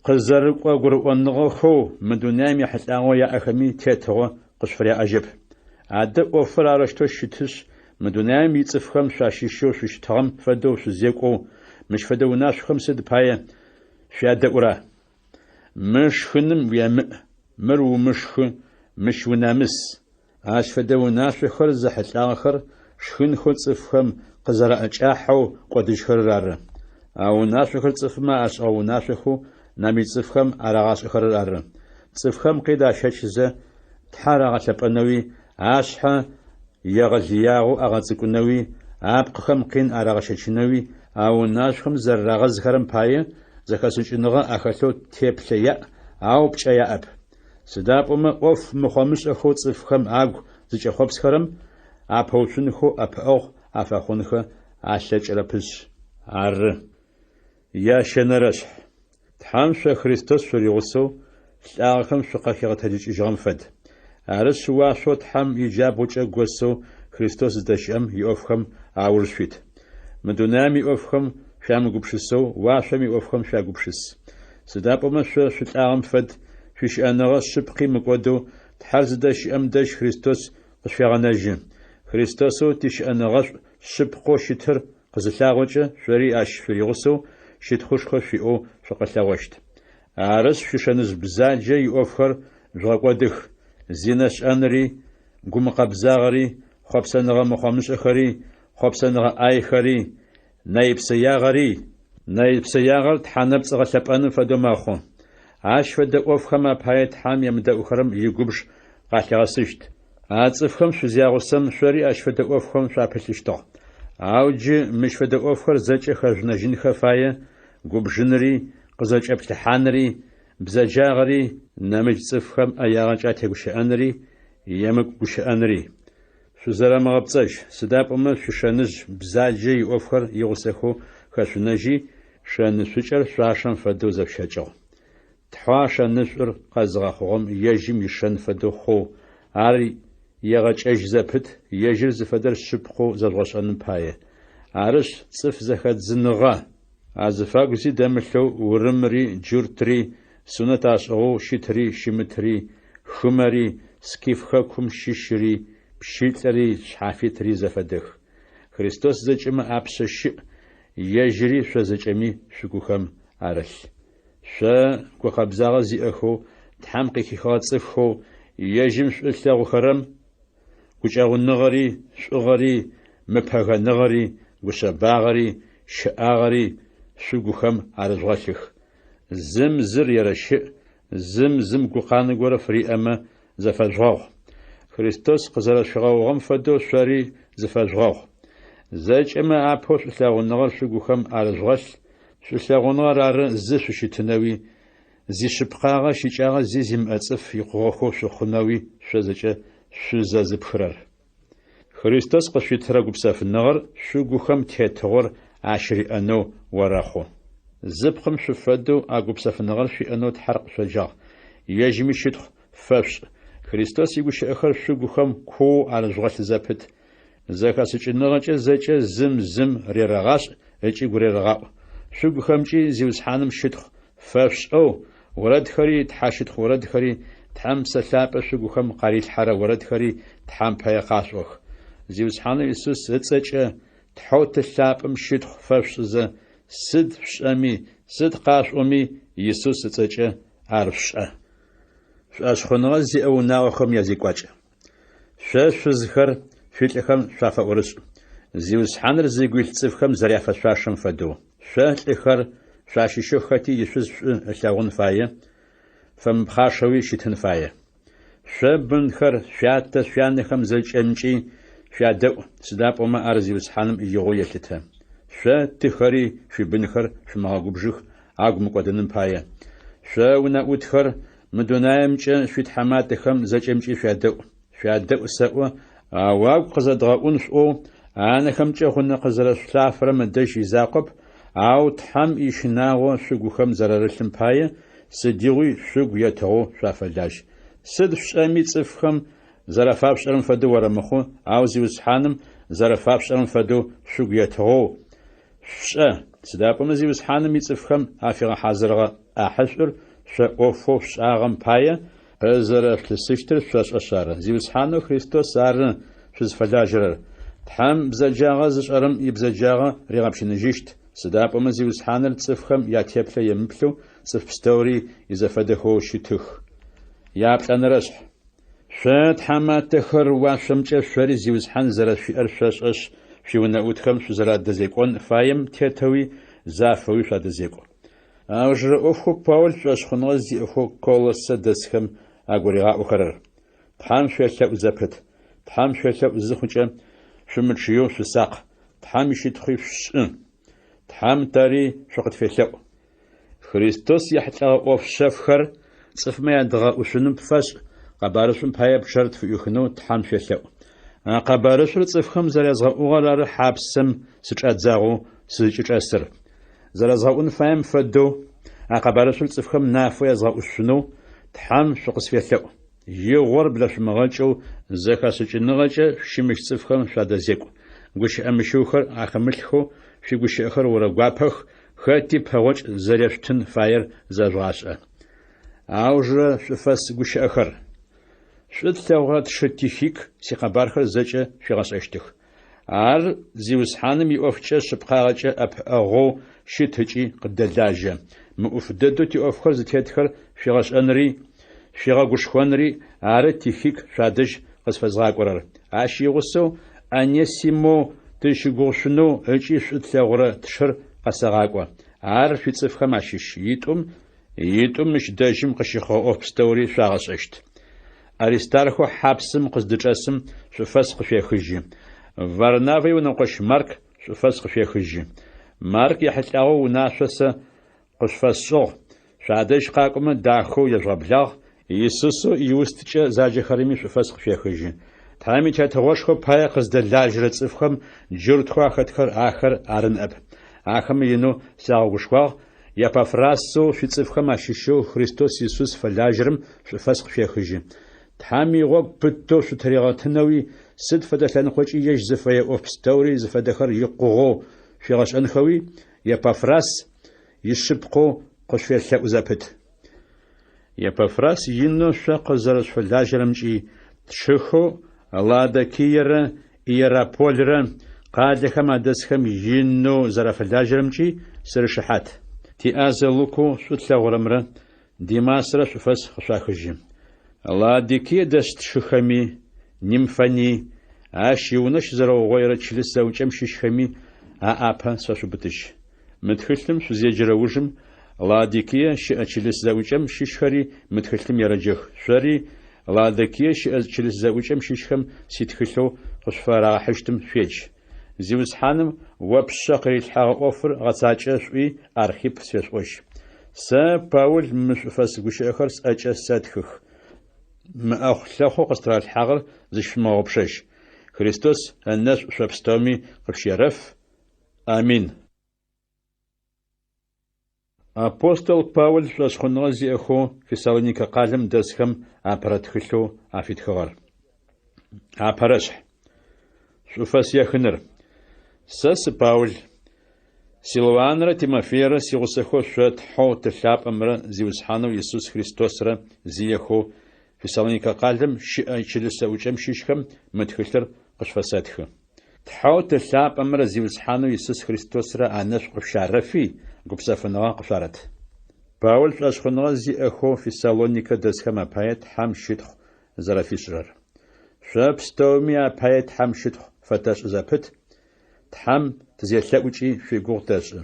къызэрыкӏо гурыӏоныгъэхэу мы дунаим ехьылӏагъэу яӏэхэми тетыгъо къышъуфыряӏэжьэп. Адэ ӏофыр арэущтэу щытышъ, мы дунаим ицӏыфхэм шъуащыщэу шъущытыгъэм фэдэу шъузекӏоу, мыщ фэдэ унашъохэм сыд пае шъуядэӏура? Мы шхыным уемыӏ, мыр умышхы, мыщ унэмыс. Ащ фэдэ унашъохэр зэхьылӏагъэхэр шхынхэу цӏыфхэм къызэраӏэкӏахьэу кӏодыжьхэрэр ары. А унашъохэр цӏыфмэ ашӏыгъэ унашъохэу нэмыкӏ цӏыфхэм арагъашӏэхэрэр ары. Цӏыфхэм къин ащэчызэ Тхьэр агъэлъэпӏэнэуи, ашъхьэ егъэлыягъэу агъэцӏыкӏунэуи, апкъыхэм къин арагъэщэчынэуи а унашъохэм зэрэрагъэзхэрэм пае зэхэшӏыкӏыныгъэ ахэлъэу теплъэ яӏ, ау пкӏэ яӏэп. Сыда пӏомэ ӏоф мыхъомышӏэхэу цӏыфхэм агу зыкӏэхъопсхэрэм апэуцунхэу ӏэпыӏэгъу афэхъунхэ алъэкӏырэпышъ ары. Ящэнэрэшъхь. Тхьэм шъо Христос шъуригъусэу лӏагъэхэм шъукъахигъэтэджыкӏыжьыгъэм фэд. Арышъ, уашъоу Тхьэм иджабгъукӏэ госэу Христос зыдэщыӏэм иӏофхэм ауж шъуит. Мы дунаим иӏофхэм шъуямыгупшысэу, уашъом иӏофхэм шъуягупшыс. Сыда пӏомэ шъо шъулӏагъэм фэд, шъуищыӏэныгъэ шъыпкъи мыкӏодэу, Тхьэр зыдэщыӏэм дэжь Христос къышъуфегъэнэжьы. Христосэу тищыӏэныгъэшӏу шъыпкъэу щытыр къызылъагъокӏэ, шъори ащ шъуригъусэу щытхъушхо шъуиӏэу шъукъэлъэгъощт. Арышъ, шъуишэныжъ бзаджэ иӏофхэр жъугъэкӏодых, зинэ шӏэнри, гумыкъэбзагъэри, хъопсэныгъэ мыхъомышӏэхэри, хъопсэныгъэ ӏайхэри, Нэйпсэягъэри, нэйпсэягъэр тхьэнэпцӏ гъэлъэпӏэным фэдэу мэхъу. Ащ фэдэ ӏофхэм апае Тхьэм емыдэӏухэрэм игубж къалъигъэсыщт. А цӏыфхэм шъузягъусэм шъори ащ фэдэ ӏофхэм шъуапылъыщтыгъ. Ау джы мыщ фэдэ ӏофхэр зэкӏэ хэжъунэжьынхэ фае, губжынри, къызэкӏэплъыхьанри, бзэджагъэри, нэмыкӏ цӏыфхэм ӏэягъэкӏэ атегущыӏэнри, емыкӏу гущыӏэнри. Шъузэрэмыгъэпцӏэжь, сыда пӏомэ шъуишэныжъ бзаджэ иӏофхэр игъусэхэу хэшъунэжьи, шэнышӏукӏэр шъуашэм фэдэу зэшъущэкӏыгъ. Тхьэу а шэнышӏур къэзыгъэхъугъэм ежьым ишэн фэдэу хъоу, ар егъэкӏэжь зэпыт, ежьыр зыфэдэр шъыпкъэу зэжъугъэшӏэным пае. Арышъ, цӏыф зэхэдзыныгъэ азыфагу зи дэмылъэу урымри джуртри, сунэт ашӏыгъэу щытри щымытри, хымэри, скиф хэкум щыщри, пщылӏри шъхьафитри зэфэдэх. Христос зэкӏэмэ апшъэ щыӏ, ежьыри шъо зэкӏэми шъугухэм арылъ. Шъо, гукъэбзагъэ зиӏэхэу, Тхьэм къыхихыгъэ цӏыфхэу, ежьым шӏу ылъэгъухэрэм, гукӏэгъуныгъэри, шӏугъэри, мыпэгэныгъэри, гушъэбагъэри, щэӏагъэри шъугухэм арыжъугъэлъых. Зым зыр ерэщыӏ, зым зым гукъанэ горэ фыриӏэмэ, зэфэжъугъэгъу. Христос къызэрэшъуфигъэгъугъэм фэдэу шъори зыфэжъугъэгъу. Зэкӏэмэ апэу шӏулъэгъуныгъэр шъугухэм арыжъугъэлъ, шӏулъэгъуныгъэр ары зы шъущытынэуи, зишъыпкъагъэ щыкӏагъэ зи зимыӏэ цӏыф икъугъэхэу шъухъунэуи шъо зэкӏэ шъузэзыпхырэр. Христос къышъуитырэ гупсэфыныгъэр шъугухэм тетыгъор ащыриӏэнэу орэхъу. Зы пкъым шъуфэдэу а гупсэфыныгъэр шъуиӏэнэу Тхьэр къышъоджагъ. Ежьыми щытхъу фэшъушӏ. Христос игущыӏэхэр шъугухэм куоу арыжъугъэлъ зэпыт. Зэхэшӏыкӏыныгъэкӏэ зэкӏэ зым зым рерэгъашӏ ыкӏи гурерэгъаӏу. Шъугухэмкӏи Зиусхьаным щытхъу фэшъушӏэу, орэдхэри, тхьэщытхъу орэдхэри, Тхьэм Псэ Лъапӏэ шъугухэм къарилъхьэрэ орэдхэри Тхьэм пае къашъуӏох. Зиусхьанэу Исус ыцӏэкӏэ Тхьэу Ты лъапӏэм щытхъу фэшъушӏызэ, сыд шъушӏэми, сыд къашъуӏоми, Исус ыцӏэкӏэ ар шъушӏэ. Шӏошъхъуныгъэ зиӏэ унагъохэм язекӏуакӏ. Шъо шъузхэр шъуилӏыхэм шъуафэӏорышӏ, Зиусхьаныр зыгу илъ цӏыфхэм зэряфэшъуашэм фэдэу. Шъо, лӏыхэр, шъуащыщэу хэти ишъуз шӏу ылъэгъун фае, фэмыпхъашэуи щытын фае. Шъо, бынхэр, шъуятэ, шъуянэхэм зэкӏэмкӏи шъуядэӏу, сыда пӏомэ ар Зиусхьаным игъоу елъытэ. Шъо, тыхэри, шъуибынхэр шъумыгъэгубжых, агу мыкӏодыным пае. Шъо, унэӏутхэр, мы дунаемкӏэ шъуитхьаматэхэм зэкӏэмкӏи шъуядэӏу. Шъуядэӏу сэӏо, ау агу къызэдгъэӏун шъуӏоу, анэхэмкӏэ гъунэ къызэрэшъулъафэрэм ыдэжь изакъоп, ау Тхьэм ищынагъо шъугухэм зэрарылъым пае, сыдигъуи шъугу етыгъэу шъуафэлажь. Сыд шъушӏэми цӏыфхэм зэрэфашъушӏэрэм фэдэу орэмыхъу, ау Зиусхьаным зэрэфашъушӏэрэм фэдэу шъугу етыгъэу шъушӏэ, сыда пӏомэ Зиусхьаным ицӏыфхэм афигъэхьазырыгъэ ӏахьышӏур шъо ӏофэу шъушӏагъэм пае къызэрэшъулъысыщтыр шъошӏэшъ ары. Зиусхьанэу Христос ары шъузфэлажьэрэр. Тхьэм бзэджагъэ зышӏэрэм ибзэджагъэ ригъэпщыныжьыщт, сыда пӏомэ Зиусхьаныр цӏыфхэм ятеплъэ емыплъэу цӏыф пстэури изэфэдэхэу щытых. Яплӏэнэрэшъхь. Шъо, тхьаматэхэр, уашъомкӏэ шъори Зиусхьан зэрэшъуиӏэр шъошӏэшъ, шъуиунэӏутхэм шъузэрадэзекӏон фаем тетэуи зафэуи шъуадэзекӏу. Аужырэ ӏофхэу Паул шӏошъхъуныгъэ зиӏэхэу Колоссэ дэсхэм агуригъаӏохэрэр. Тхьэм шъуелъэӏу зэпыт. Тхьэм шъуелъэӏу зыхъукӏэ, шъумычъыеу шъусакъ, Тхьэм ищытхъуи шъушӏы. Тхьэм тэри шъукъытфелъэӏу. Христос ехьылӏэгъэ ӏоф шъэфхэр цӏыфмэ ядгъэӏушъуным фэшӏ, къэбарышӏум пае пчъэр тфыӏуихынэу Тхьэм шъуелъэӏу. А къэбарышӏур цӏыфхэм зэрязгъэӏугъэр ары хьапсэм сычӏадзагъэу сызкӏычӏэсыр. Зэрэзгъэӏун фаем фэдэу, а къэбарышӏур цӏыфхэм нафэу язгъэӏушъунэу Тхьэм шъукъысфелъэӏу. Игъор блэшъумыгъэкӏэу зэхэшӏыкӏыныгъэкӏэ шъущымыщ цӏыфхэм шъуадэзекӏу. Гущыӏэ мыщыухэр ахэмылъхэу шъуигущыӏэхэр орэгуапэх, хэти пэгъокӏ зэрешъутын фаер зэжъугъашӏэ. Аужырэ шӏуфэс гущыӏэхэр. Шӏу тлъэгъурэ тшы Тихик сикъэбархэр зэкӏэ шъуигъэшӏэщтых. Ар Зиусхьаным иӏофкӏэ шъыпкъагъэкӏэ ӏэпыӏэгъоу щыт ыкӏи къыддэлажьэ. Мыӏуф дэдэу тиӏофхэр зытетхэр шъуигъэшӏэнри, шъуигъэгушхонри ары Тихик шъуадэжь къызфэзгъакӏорэр. Ащ игъусэу Онесимэу Тызщыгугъышъунэу ыкӏи шӏу тлъэгъурэ тшыр къэсэгъакӏо. Ар шъуицӏыфхэм ащыщ. Итӏум Итӏум мыщ дэжьым къыщыхъугъэ ӏоф пстэури шъуагъэшӏэщт. Аристархэу хьапсым къыздычӏэсым шӏуфэс къышъуехыжьы. Варнавэ иунэкъощ Марк шӏуфэс къышъуехыжьы. Марк ехьылӏагъэу унашъо сэ къышъуфэсшӏыгъ, шъуадэжь къакӏомэ дахэу ежъугъэблагъ, Исусэу Иусткӏэ заджэхэрэми шӏуфэс къышъуехыжьы. Тхьэм и Тетыгъошхо пае къыздэлажьэрэ цӏыфхэм джуртхэу ахэтхэр ахэр ары ныӏэп. Ахэмэ инэу сагъэгушхуагъ, Епафрасэу шъуицӏыфхэм ащыщэу Христос Исус фэлажьэрэм шӏуфэс къышъуехыжьы. Тхьэм игъогу пытэу шъутыригъэтынэуи, сыд фэдэ лъэныкъокӏи ежь зыфэе ӏоф пстэури зыфэдэхэр икъугъэу шъуигъэшӏэнхэуи Епафрас ишъыпкъэу къышъуфелъэӏу зэпыт. Епафрас инэу шъо къызэрэшъуфэлажьэрэмкӏи, тшыхэу Лаодикиерэ Иерапольрэ къалэхэм адэсхэм инэу зэрафэлажьэрэмкӏи сырышыхьат. Тиӏазэ Лукэу шӏу тлъэгъурэмрэ Димасрэ шӏуфэс къышъуахыжьы. Лаодикие дэс тшыхэми, Нимфэни, ащ иунэ щызэрэугъоирэ чылыс зэӏукӏэм щыщхэми аӏапэ сфэшъубытыжь. Мы тхылъым шъузеджэрэ ужым Лаодикие щыӏэ чылыс зэӏукӏэм щыщхэри мы тхылъым ерэджэх, шъори Лаодикие щыӏэ чылыс зэӏукӏэм щыщхэм ситхылъэу къышъуфарагъэхьыщтым шъуедж. Зиусхьаным о ппшъэ къырилъхьэгъэ ӏофыр гъэцакӏэ шъуӏуи Архипп сфешъуӏожь. Сэ, Паул, мы шӏуфэс гущыӏэхэр сӏэкӏэ сэтхых. Мы ӏэхъу-лъэхъоу къыстыралъхьагъэр зыщышъумыгъэгъупшэжь. Христос ынэшӏу шъо пстэуми къышъущерэф. Амин. Апостол Паул шӏошъхъуныгъэ зиӏэхэу Фессалоникэ къалэм дэсхэм апэрэ тхылъэу афитхыгъэр. Апэрэшъхь. Шӏуфэс ехыныр. Сэ сы Паул. Силуанрэ Тимофейрэ сигъусэхэу шъо Тхьэу Ты лъапӏэмрэ Зиусхьанэу Исус Христосрэ зиехэу Фессалоникэ къалэм щыӏэ чылыс зэӏукӏэм щыщхэм мы тхылъыр къышъуфэсэтхы. Тхьэу Ты лъапӏэмрэ Зиусхьанэу Исус Христосрэ анэшӏу къышъущарэфи, гупсэфыныгъэ къышъуарэт. Паул шӏошъхъуныгъэ зиӏэхэу Фессалоникэ дэсхэм апае Тхьэм щытхъу зэрэфишӏырэр. Шъо пстэуми апае Тхьэм щытхъу фэтэшӏы зэпыт, Тхьэм тызелъэӏукӏи шъуигугъу тэшӏы.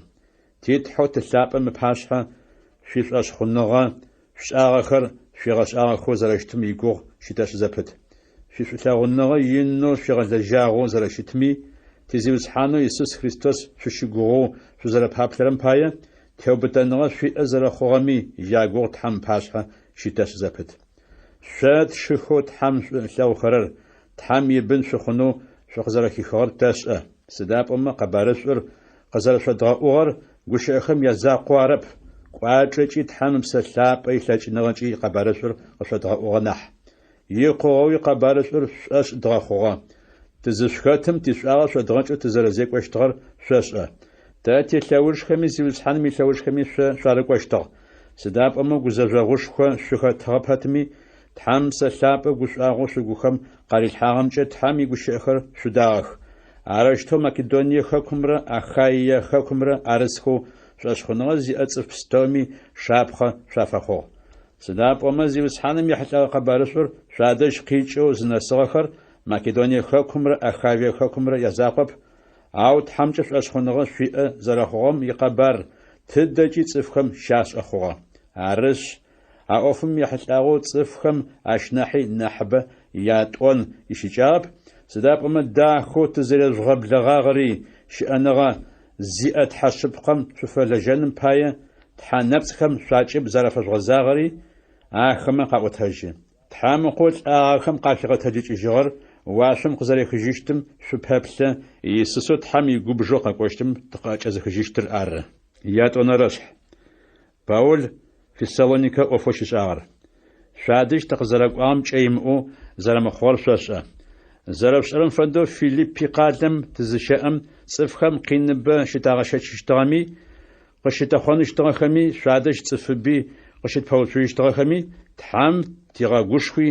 Ти Тхьэу Ты лъапӏэм ыпашъхьэ шъуишӏошъхъуныгъэ, шъушӏагъэхэр шъуигъэшӏагъэхэу зэрэщытым игугъу щытэшӏы зэпыт. Шъуишӏулъэгъуныгъэ инэу шъуигъэлэжьагъэу зэрэщытми, ти Зиусхьанэу Исус Христос шъущыгугъэу шъузэрэпаплъэрэм пае, теубытэныгъэ шъуиӏэ зэрэхъугъэми ягугъу Тхьэм ыпашъхьэ щытэшӏы зэпыт. Шъо тшыхэу Тхьэм шӏу ылъэгъухэрэр, Тхьэм ибын шъухъунэу шъукъызэрэхихыгъэр тэшӏэ, сыда пӏомэ къэбарышӏур къызэрэшъодгъэӏугъэр гущыӏэхэм язакъоу арэп, кӏуачӏэкӏи Тхьэм Ыпсэ Лъапӏэ илъэкӏыныгъэкӏи къэбарышӏур къышъодгъэӏугъэ нахь. Икъугъэуи къэбарышӏур шъушӏошъ дгъэхъугъэ. Тызышъухэтым тишӏуагъэ шъодгъэкӏэу тызэрэзекӏощтыгъэр шъошӏэ. Тэ тилъэужхэми Зиусхьаным илъэужхэми шъо шъуарыкӏощтыгъ. Сыда пӏомэ гузэжъогъушхо шъухэтыгъэ пэтми, Тхьэм Псэ Лъапӏэ гушӏуагъоу шъугухэм къарилъхьагъэмкӏэ Тхьэм игущыӏэхэр шъудагъэх. Арэущтэу Македоние хэкумрэ Ахаие хэкумрэ арысхэу шӏошъхъуныгъэ зиӏэ цӏыф пстэуми шапхъэ шъуафэхъугъ. Сыда пӏомэ Зиусхьаным ехьылӏэгъэ къэбарышӏур шъуадэжь къикӏэу зынэсыгъэхэр Македоние хэкумрэ Ахаие хэкумрэ язакъоп, ау Тхьэмкӏэ шӏошъхъуныгъэ шъуиӏэ зэрэхъугъэм икъэбар тыдэкӏи цӏыфхэм щашӏэ хъугъэ. Арышъ, а ӏофым ехьылӏагъэу цӏыфхэм ащ нахьи нахьыбэ ятӏон ищыкӏагъэп, сыда пӏомэ дахэу тызэрежъугъэблэгъагъэри, щыӏэныгъэ зиӏэ Тхьэ шъыпкъэм шъуфэлэжьэным пае тхьэ нэпцӏхэм шъуакӏыб зарэфэжъугъэзагъэри ахэмэ къаӏотэжьы. Тхьэм Ыкъоу лӏагъэхэм къахигъэтэджыкӏыжьыгъэр уашъом къызэрехыжьыщтым шъупэплъэ, Исусэу Тхьэм игубжэу къэкӏощтым тыкъыӏэкӏэзыхыжьыщтыр ары. Ятӏонэрэшъхь. Паул Фессалоникэ ӏофэу щишӏагъэр. Шъуадэжь тыкъызэрэкӏуагъэм кӏэ имыӏэу зэрэмыхъугъэр шъошӏэ. Зэрэшъушӏэрэм фэдэу Филиппи къалэм тызыщэӏэм цӏыфхэм къиныбэ щытагъэщэчыщтыгъэми, къыщытэхъоныщтыгъэхэми, шъуадэжь цӏыфыби къыщытпэуцужьыщтыгъэхэми, Тхьэм тигъэгушхуи,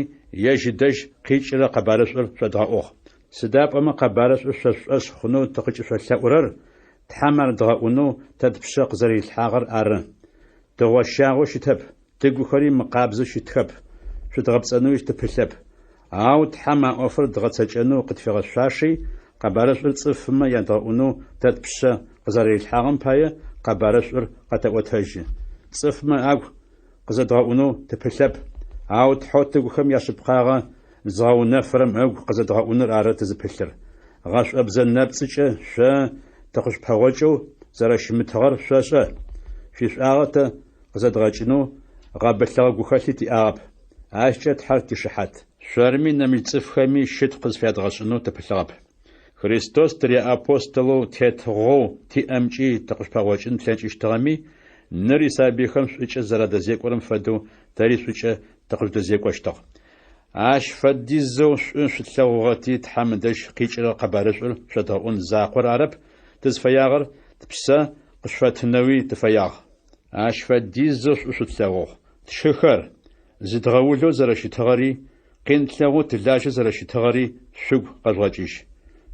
ежь ыдэжь къикӏырэ къэбарышӏур шъодгъэӏугъ. Сыда пӏомэ къэбарышӏур шъо шъушӏошъ хъунэу тыкъыкӏышъолъэӏурэр Тхьэм ар дгъэӏунэу тэ тпшъэ къызэрэрилъхьагъэр ары. Тыгъощагъэу щытэп, тыгухэри мыкъабзэу щытхэп, шъудгъэпцӏэнэуи тыпылъэп. Ау Тхьэм а ӏофыр дгъэцэкӏэнэу къытфигъэшъуаши, Къэбарышӏур цӏыфмэ ядгъэӏунэу тэ тпшъэ къызэрэрилъхьагъэм пае, къэбарышӏур къэтэӏотэжьы. Цӏыфмэ агу къызэдгъэӏунэу тыпылъэп, ау Тхьэу тыгухэм яшъыпкъагъэ зыгъэунэфырэм ыгу къызэдгъэӏуныр ары тызыпылъыр. Гъэшӏобзэ нэпцӏыкӏэ шъо тыкъышъупэгъокӏэу зэрэщымытыгъэр шъошӏэ. Шъуишӏуагъэ тэ къызэдгъэкӏынэу гъэбылъыгъэ гухэлъи тиӏагъэп. Ащкӏэ Тхьэр тишыхьат. Шъорми нэмыкӏ цӏыфхэми щытхъу къызфядгъэшӏынэу тыпылъыгъэп. Христос тыряапостолэу тетыгъоу тиӏэмкӏи тыкъышъупэгъокӏын тлъэкӏыщтыгъэми, ныр исабыйхэм шӏукӏэ зэрадэзекӏорэм фэдэу тэри шӏукӏэ тыкъыжъудэзекӏощтыгъ. Ащ фэдизэу шӏу шъутлъэгъугъэти, Тхьэм ыдэжь къикӏырэ къэбарышӏур шъодгъэӏун закъор арэп тызфэягъэр, тпсэ къышъуфэттынэуи тыфэягъ. Ащ фэдизэу шӏу шъутлъэгъугъ, тшыхэр, зыдгъэулэу зэрэщытыгъэри, къин тлъэгъоу тылажьэу зэрэщытыгъэри шъугу къэжъугъэкӏыжь.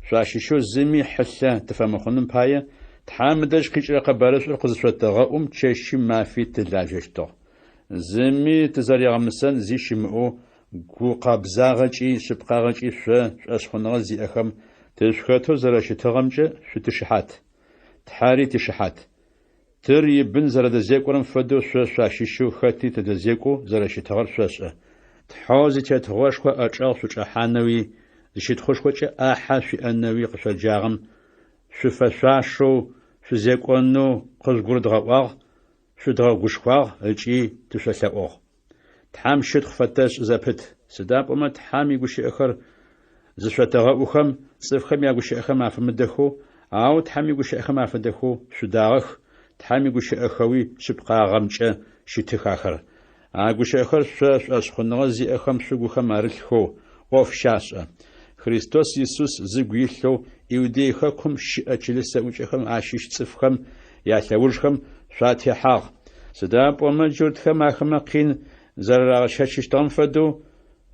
Шъуащыщэу зыми хьылъэ тыфэмыхъуным пае, Тхьэм ыдэжь къикӏырэ къэбарышӏур къызышъотэгъэӏум чэщи мафи тылажьэщтыгъ. Зыми тызэригъэмысэн зи щымыӏэу гукъэбзагъэкӏи шъыпкъагъэкӏи шъо шӏошъхъуныгъэ зиӏэхэм тышъухэтэу зэрэщытыгъэмкӏэ шъутишыхьат. Тхьэри тишыхьат. Тыр ибын зэрэдэзекӏорэм фэдэу шъо шъуащыщэу хэти тыдэзекӏоу зэрэщытыгъэр шъошӏэ. Тхьэу зитетыгъошхо ӏэчӏэгъ шъучӏэхьанэуи, зыщытхъушхокӏэ ӏахьэ шъуиӏэнэуи къышъоджагъэм шъуфэшъуашэу шъузекӏонэу къыжъугурыдгъэӏуагъ, шъудгъэгушхуагъ ыкӏи тышъолъэӏугъ. Тхьэм щытхъу фэтэшӏ зэпыт, сыда пӏомэ Тхьэм игущыӏэхэр зышъотэгъэӏухэм, цӏыфхэм ягущыӏэхэм афэмыдэхэу, ау Тхьэм игущыӏэхэм афэдэхэу шъудагъэх, Тхьэм игущыӏэхэуи шъыпкъагъэмкӏэ щытых ахэр. А гущыӏэхэр шъо шӏошъхъуныгъэ зиӏэхэм шъугухэм арылъхэу ӏоф щашӏэ. Христос Исус зыгу илъэу Иудей хэкум щыӏэ чылыс зэӏукӏэхэм ащыщ цӏыфхэм ялъэужхэм шъуатехьагъ. Сыда пӏомэ джуртхэм ахэмэ къин зэрэрагъэщэчыщтыгъэм фэдэу,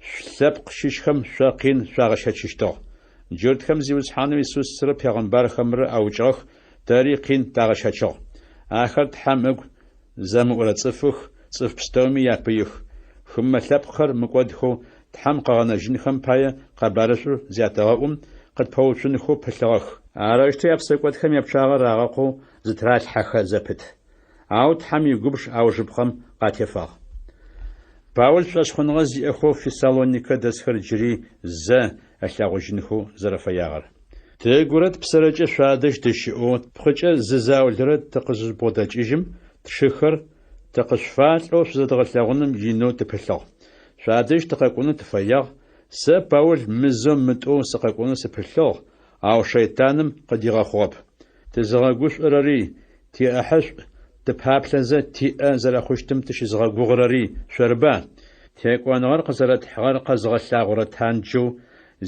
шъулъэпкъ щыщхэм шъо къин шъуагъэщэчыщтыгъ. Джуртхэм Зиусхьанэу Исусрэ пегъымбархэмрэ аукӏыгъэх, тэри къин тагъэщэчыгъ. Ахэр Тхьэм ыгу зэмыӏурэ цӏыфых, цӏыф пстэуми япыих. Хымэ лъэпкъхэр мыкӏодхэу Тхьэм къыгъэнэжьынхэм пае къэбарышӏур зятэгъэӏум, къытпэуцунхэу пылъыгъэх. Арэущтэу япсэкӏодхэм япчъагъэ рагъэкъоу зытыралъхьэхэ зэпыт. Ау Тхьэм игубж аужыпкъэм къатефагъ. Паул шӏошъхъуныгъэ зиӏэхэу Фессалоникэ дэсхэр джыри зэ ылъэгъужьынхэу зэрэфэягъэр. Тыгурэ тпсэрэкӏэ шъуадэжь тыщыӏэу тпкъыкӏэ зы заулэрэ тыкъызыжъубгъодэкӏыжьым, тшыхэр, тыкъышъуфалӏэу шъузэдгъэлъэгъуным инэу тыпылъыгъ. Шъуадэжь тыкъэкӏонэу тыфэягъ, сэ, Паул, мызэу-мытӏоу сыкъэкӏонэу сыпылъыгъ, ау шэйтаным къыдигъэхъугъэп. Тызыгъэгушӏорэри, тиӏэхьышӏу тыпаплъэзэ тиӏэ зэрэхъущтым тыщызыгъэгугъырэри шъорыба? Текӏоныгъэр къызэрэтхьыгъэр къэзыгъэлъагъорэ танджэу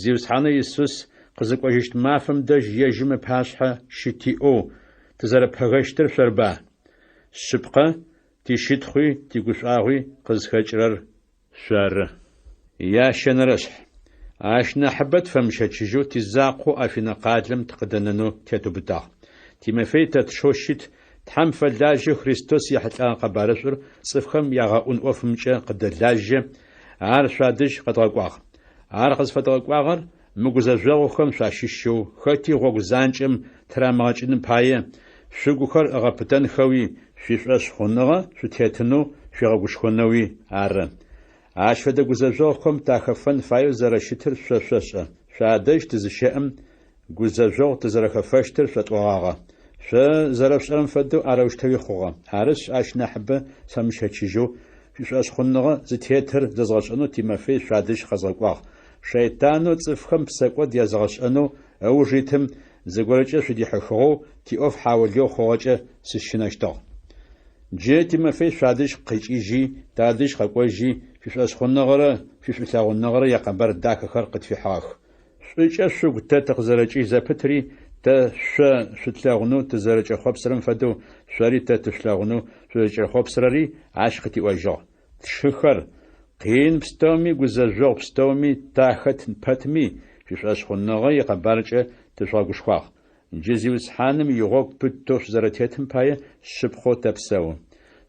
Зиусхьанэу Исус къызыкӏожьыщт мафэм дэжь ежьым ыпашъхьэ щытиӏэу тызэрэпэгэщтыр шъорыба? Шъыпкъэ, тищытхъуи тигушӏуагъуи къызхэкӏырэр шъоры. Ящэнэрэшъхь. Ащ нахьыбэ тфэмыщэчыжьэу тизакъоу Афинэ къалэм тыкъыдэнэнэу тетыубытагъ. Тимофей тэ тшэу щыт, Тхьэм фэлажьэу Христос ехьылӏэгъэ къэбарышӏур цӏыфхэм ягъэӏун ӏофымкӏэ къыддэлажьэ, ар шъуадэжь къэдгъэкӏуагъ. Ар къызфэдгъэкӏуагъэр мы гузэжъогъухэм шъуащыщэу хэти гъогу занкӏэм тырамыгъэкӏыным пае, шъугухэр ыгъэпытэнхэуи, шъуишӏошъхъуныгъэ шъутетынэу шъуигъэгушхонэуи ары. Ащ фэдэ гузэжъогъухэм тахэфэн фаеу зэрэщытыр шъо шъошӏэ. Шъуадэжь тызыщэӏэм, гузэжъогъу тызэрэхэфэщтыр шъотӏогъагъэ. Шъо зэрэшъушӏэрэм фэдэу арэущтэуи хъугъэ. Арышъ, ащ нахьыбэ сфэмыщэчыжьэу, шъуишӏошъхъуныгъэ зытетыр зэзгъэшӏэнэу Тимофей шъуадэжь къэзгъэкӏуагъ. Шэйтанэу цӏыфхэм псэкӏод языгъэшӏэнэу ыуж итым зыгорэкӏэ шъудихьыхыгъэу тиӏоф хьаулыеу хъугъэкӏэ сыщынэщтыгъ. Джы Тимофей шъуадэжь къикӏыжьи, тадэжь къэкӏожьи, шъуишӏошъхъуныгъэрэ шъуишӏулъэгъуныгъэрэ якъэбар дахэхэр къытфихьыгъэх. Шӏукӏэ шъугу тэ тыкъызэрэкӏыжь зэпытри, тэ шъо шъутлъэгъунэу тызэрэкӏэхъопсырэм фэдэу, шъори тэ тышъулъэгъунэу шъузэрэкӏэхъопсырэри ащ къытиӏожьыгъ. Тшыхэр, къин пстэуми гузэжъогъу пстэуми тахэт пэтми, шъуишӏошъхъуныгъэ икъэбаркӏэ тышъугъэгушхуагъ. Джы Зиусхьаным игъогу пытэу шъузэрэтетым пае шъыпкъэу тэпсэу.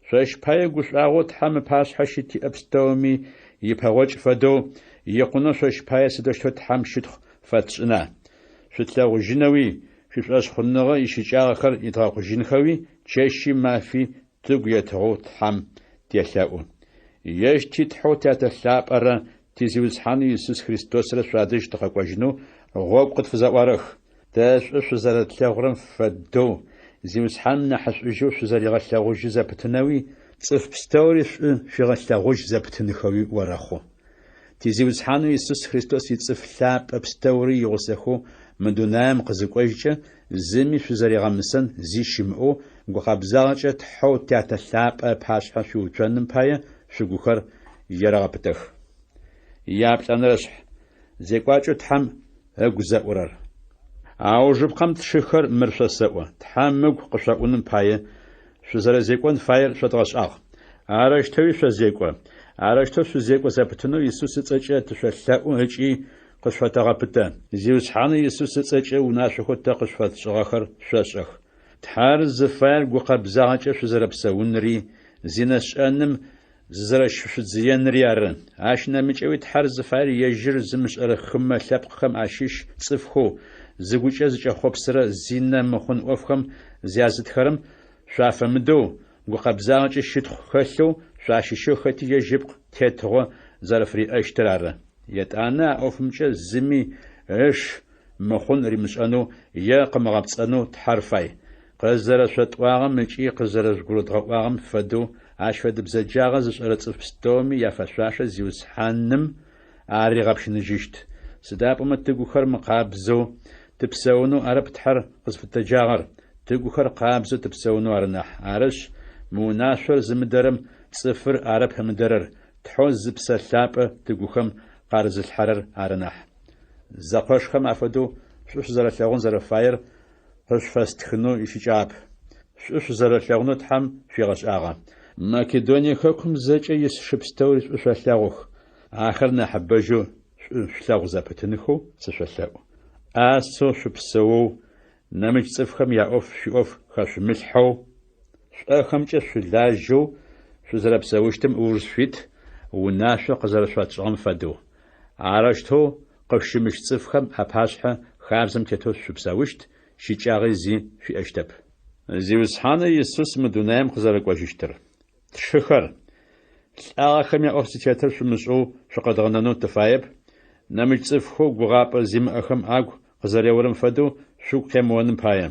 Шъощ пае гушӏуагъоу Тхьэм ыпашъхьэ щытиӏэ пстэуми ипэгъокӏ фэдэу, икъунэу шъощ пае сыдэущтэу Тхьэм щытхъу фэтшӏына? шъутлъэгъужьынэуи, шъуишӏошъхъуныгъэ ищыкӏагъэхэр идгъэкъужьынхэуи чэщи мафи тыгу етыгъэу Тхьэм телъэӏу. Ежь ти Тхьэу Тятэ лъапӏэрэ ти Зиусхьанэу Исус Христосрэ шъуадэжь тыкъэкӏожьынэу гъогу къытфызэӏуарэх. Тэ шӏу шъузэрэтлъэгъурэм фэдэу, Зиусхьаным нахьышӏужьэу шъузэригъэлъэгъужьы зэпытынэуи, цӏыф пстэури шӏу шъуигъэлъэгъужь зэпытынхэуи орэхъу. Ти Зиусхьанэу Исус Христос ицӏыф лъапӏэ пстэури игъусэхэу мы дунаем къызыкӏожькӏэ, зыми шъузэригъэмысэн зи щымыӏэу, гукъэбзагъэкӏэ Тхьэу Тятэ лъапӏэ ыпашъхьэ шъуиуцоным пае шъугухэр ерэгъэпытэх. Яплӏэнэрэшъхь. Зекӏуакӏэу Тхьэм ыгу зэӏурэр. Аужыпкъэм тшыхэр мыр шъосэӏо, Тхьэм ыгу къышъоӏуным пае, шъузэрэзекӏон фаер шъодгъэшӏагъ. Арэущтэуи шъозекӏо. Арэущтэу шъузекӏо зэпытынэу Исус ыцӏэкӏэ тышъолъэӏу ыкӏи къышъуфэтэгъэпытэ. Зиусхьанэу Исус ыцӏэкӏэ унашъохэу тэ къышъуфэтшӏыгъэхэр шъошӏэх. Тхьэр зыфаер гукъэбзагъэкӏэ шъузэрэпсэунри, зинэ шӏэным зызэрэщышъудзыенри ары. Ащ нэмыкӏэуи Тхьэр зыфаер ежьыр зымышӏэрэ хымэ лъэпкъхэм ащыщ цӏыфхэу, зыгукӏэ зыкӏэхъопсырэ зинэ мыхъун ӏофхэм зязытхэрэм шъуафэмыдэу, гукъэбзагъэкӏэ щытхъу хэлъэу шъуащыщэу хэти ежь ыпкъ тетыгъо зэрэфыриӏэщтыр ары. Етӏанэ а ӏофымкӏэ зыми ыш мыхъун римышӏэнэу е къымыгъэпцӏэнэу Тхьэр фай. Къызэрэшъотӏуагъэм ыкӏи къызэрэжъугурыдгъэӏуагъэм фэдэу ащ фэдэ бзэджагъэ зышӏэрэ цӏыф пстэуми яфэшъуашэ Зиусхьаным аригъэпщыныжьыщт. Сыда пӏомэ тыгухэр мыкъабзэу тыпсэунэу арэп Тхьэр къызфытэджагъэр, тыгухэр къабзэу тыпсэунэу ары нахь. Арышъ, мы унашъор зымыдэрэм цӏыфыр арэп ымыдэрэр, Тхьэу зы Псэ Лъапӏэ тыгухэм къарызылъхьэрэр ары нахь. Зэкъошхэм афэдэу шӏу шъузэрэлъэгъун зэрэфаер къышъуфэстхынэу ищыкӏагъэп. Шӏу шъузэрэлъэгъунэу Тхьэм шъуигъэшӏагъэ. Македоние хэкум зэкӏэ ис шы пстэури шӏу шъолъэгъух. Ахэр нахьыбэжьэу шӏу шъулъэгъу зэпытынхэу сышъолъэӏу. ӏасэу шъупсэоу, нэмыкӏ цӏыфхэм яӏоф шъуиӏоф хэшъумылъхьэу, шӏохэмкӏэ шъулажьэу шъузэрэпсэущтым ыуж шъуит, унашъо къызэрэшъуфэтшӏыгъэм фэдэу. Арэущтэу къышъущымыщ цӏыфхэм апашъхьэ хабзэм тетэу шъупсэущт, щыкӏагъи зи шъуиӏэщтэп. Зиусхьанэу Исус мы дунаим къызэрэкӏожьыщтыр. Тшыхэр, лӏагъэхэм яӏоф зытетыр шъумышӏэу шъукъэдгъэнэнэу тыфаеп, нэмыкӏ цӏыфхэу гугъапӏэ зимыӏэхэм агу къызэреорэм фэдэу шъугу къемыоным пае.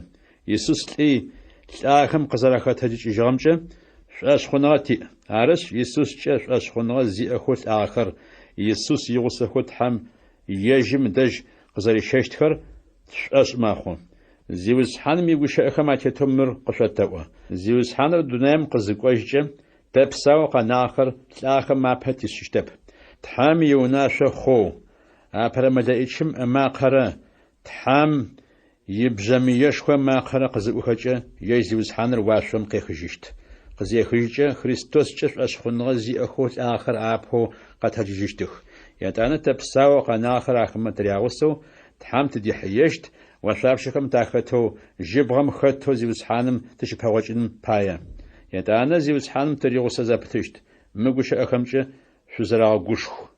Исус лӏи, лӏагъэхэм къызэрахэтэджыкӏыжьыгъэмкӏэ шӏошъхъуныгъэ тиӏ. Арышъ, Исускӏэ шӏошъхъуныгъэ зиӏэхэу лӏагъэхэр Исус игъусэхэу Тхьэм ежьым ыдэжь къызэрищэщтхэр тшӏошъ мэхъу. Зиусхьаным игущыӏэхэм атетэу мыр къышъотэӏо: Зиусхьаныр дунаим къызыкӏожькӏэ, тэ псаоу къэнагъэхэр лӏагъэхэм апэ тишъыщтэп. Тхьэм иунашъо хъоу, апэрэ мэлэӏичым ымакъэрэ Тхьэм ибжъэмыешхо ымакъэрэ къызыӏухэкӏэ, ежь Зиусхьаныр уашъом къехыжьыщт. Къызехыжькӏэ, Христоскӏэ шӏошъхъуныгъэ зиӏэхэу лӏагъэхэр апэу къэтэджыжьыщтых. Етӏанэ тэ псаоу къэнагъэхэр ахэмэ тырягъусэу Тхьэм тыдихьыещт, ошъуапщэхэм тахэтэу, жьыбгъэм хэтэу Зиусхьаным тыщыпэгъокӏыным пае. Етӏанэ Зиусхьаным тыригъусэ зэпытыщт. Мы гущыӏэхэмкӏэ шъузэрэгъэгушху.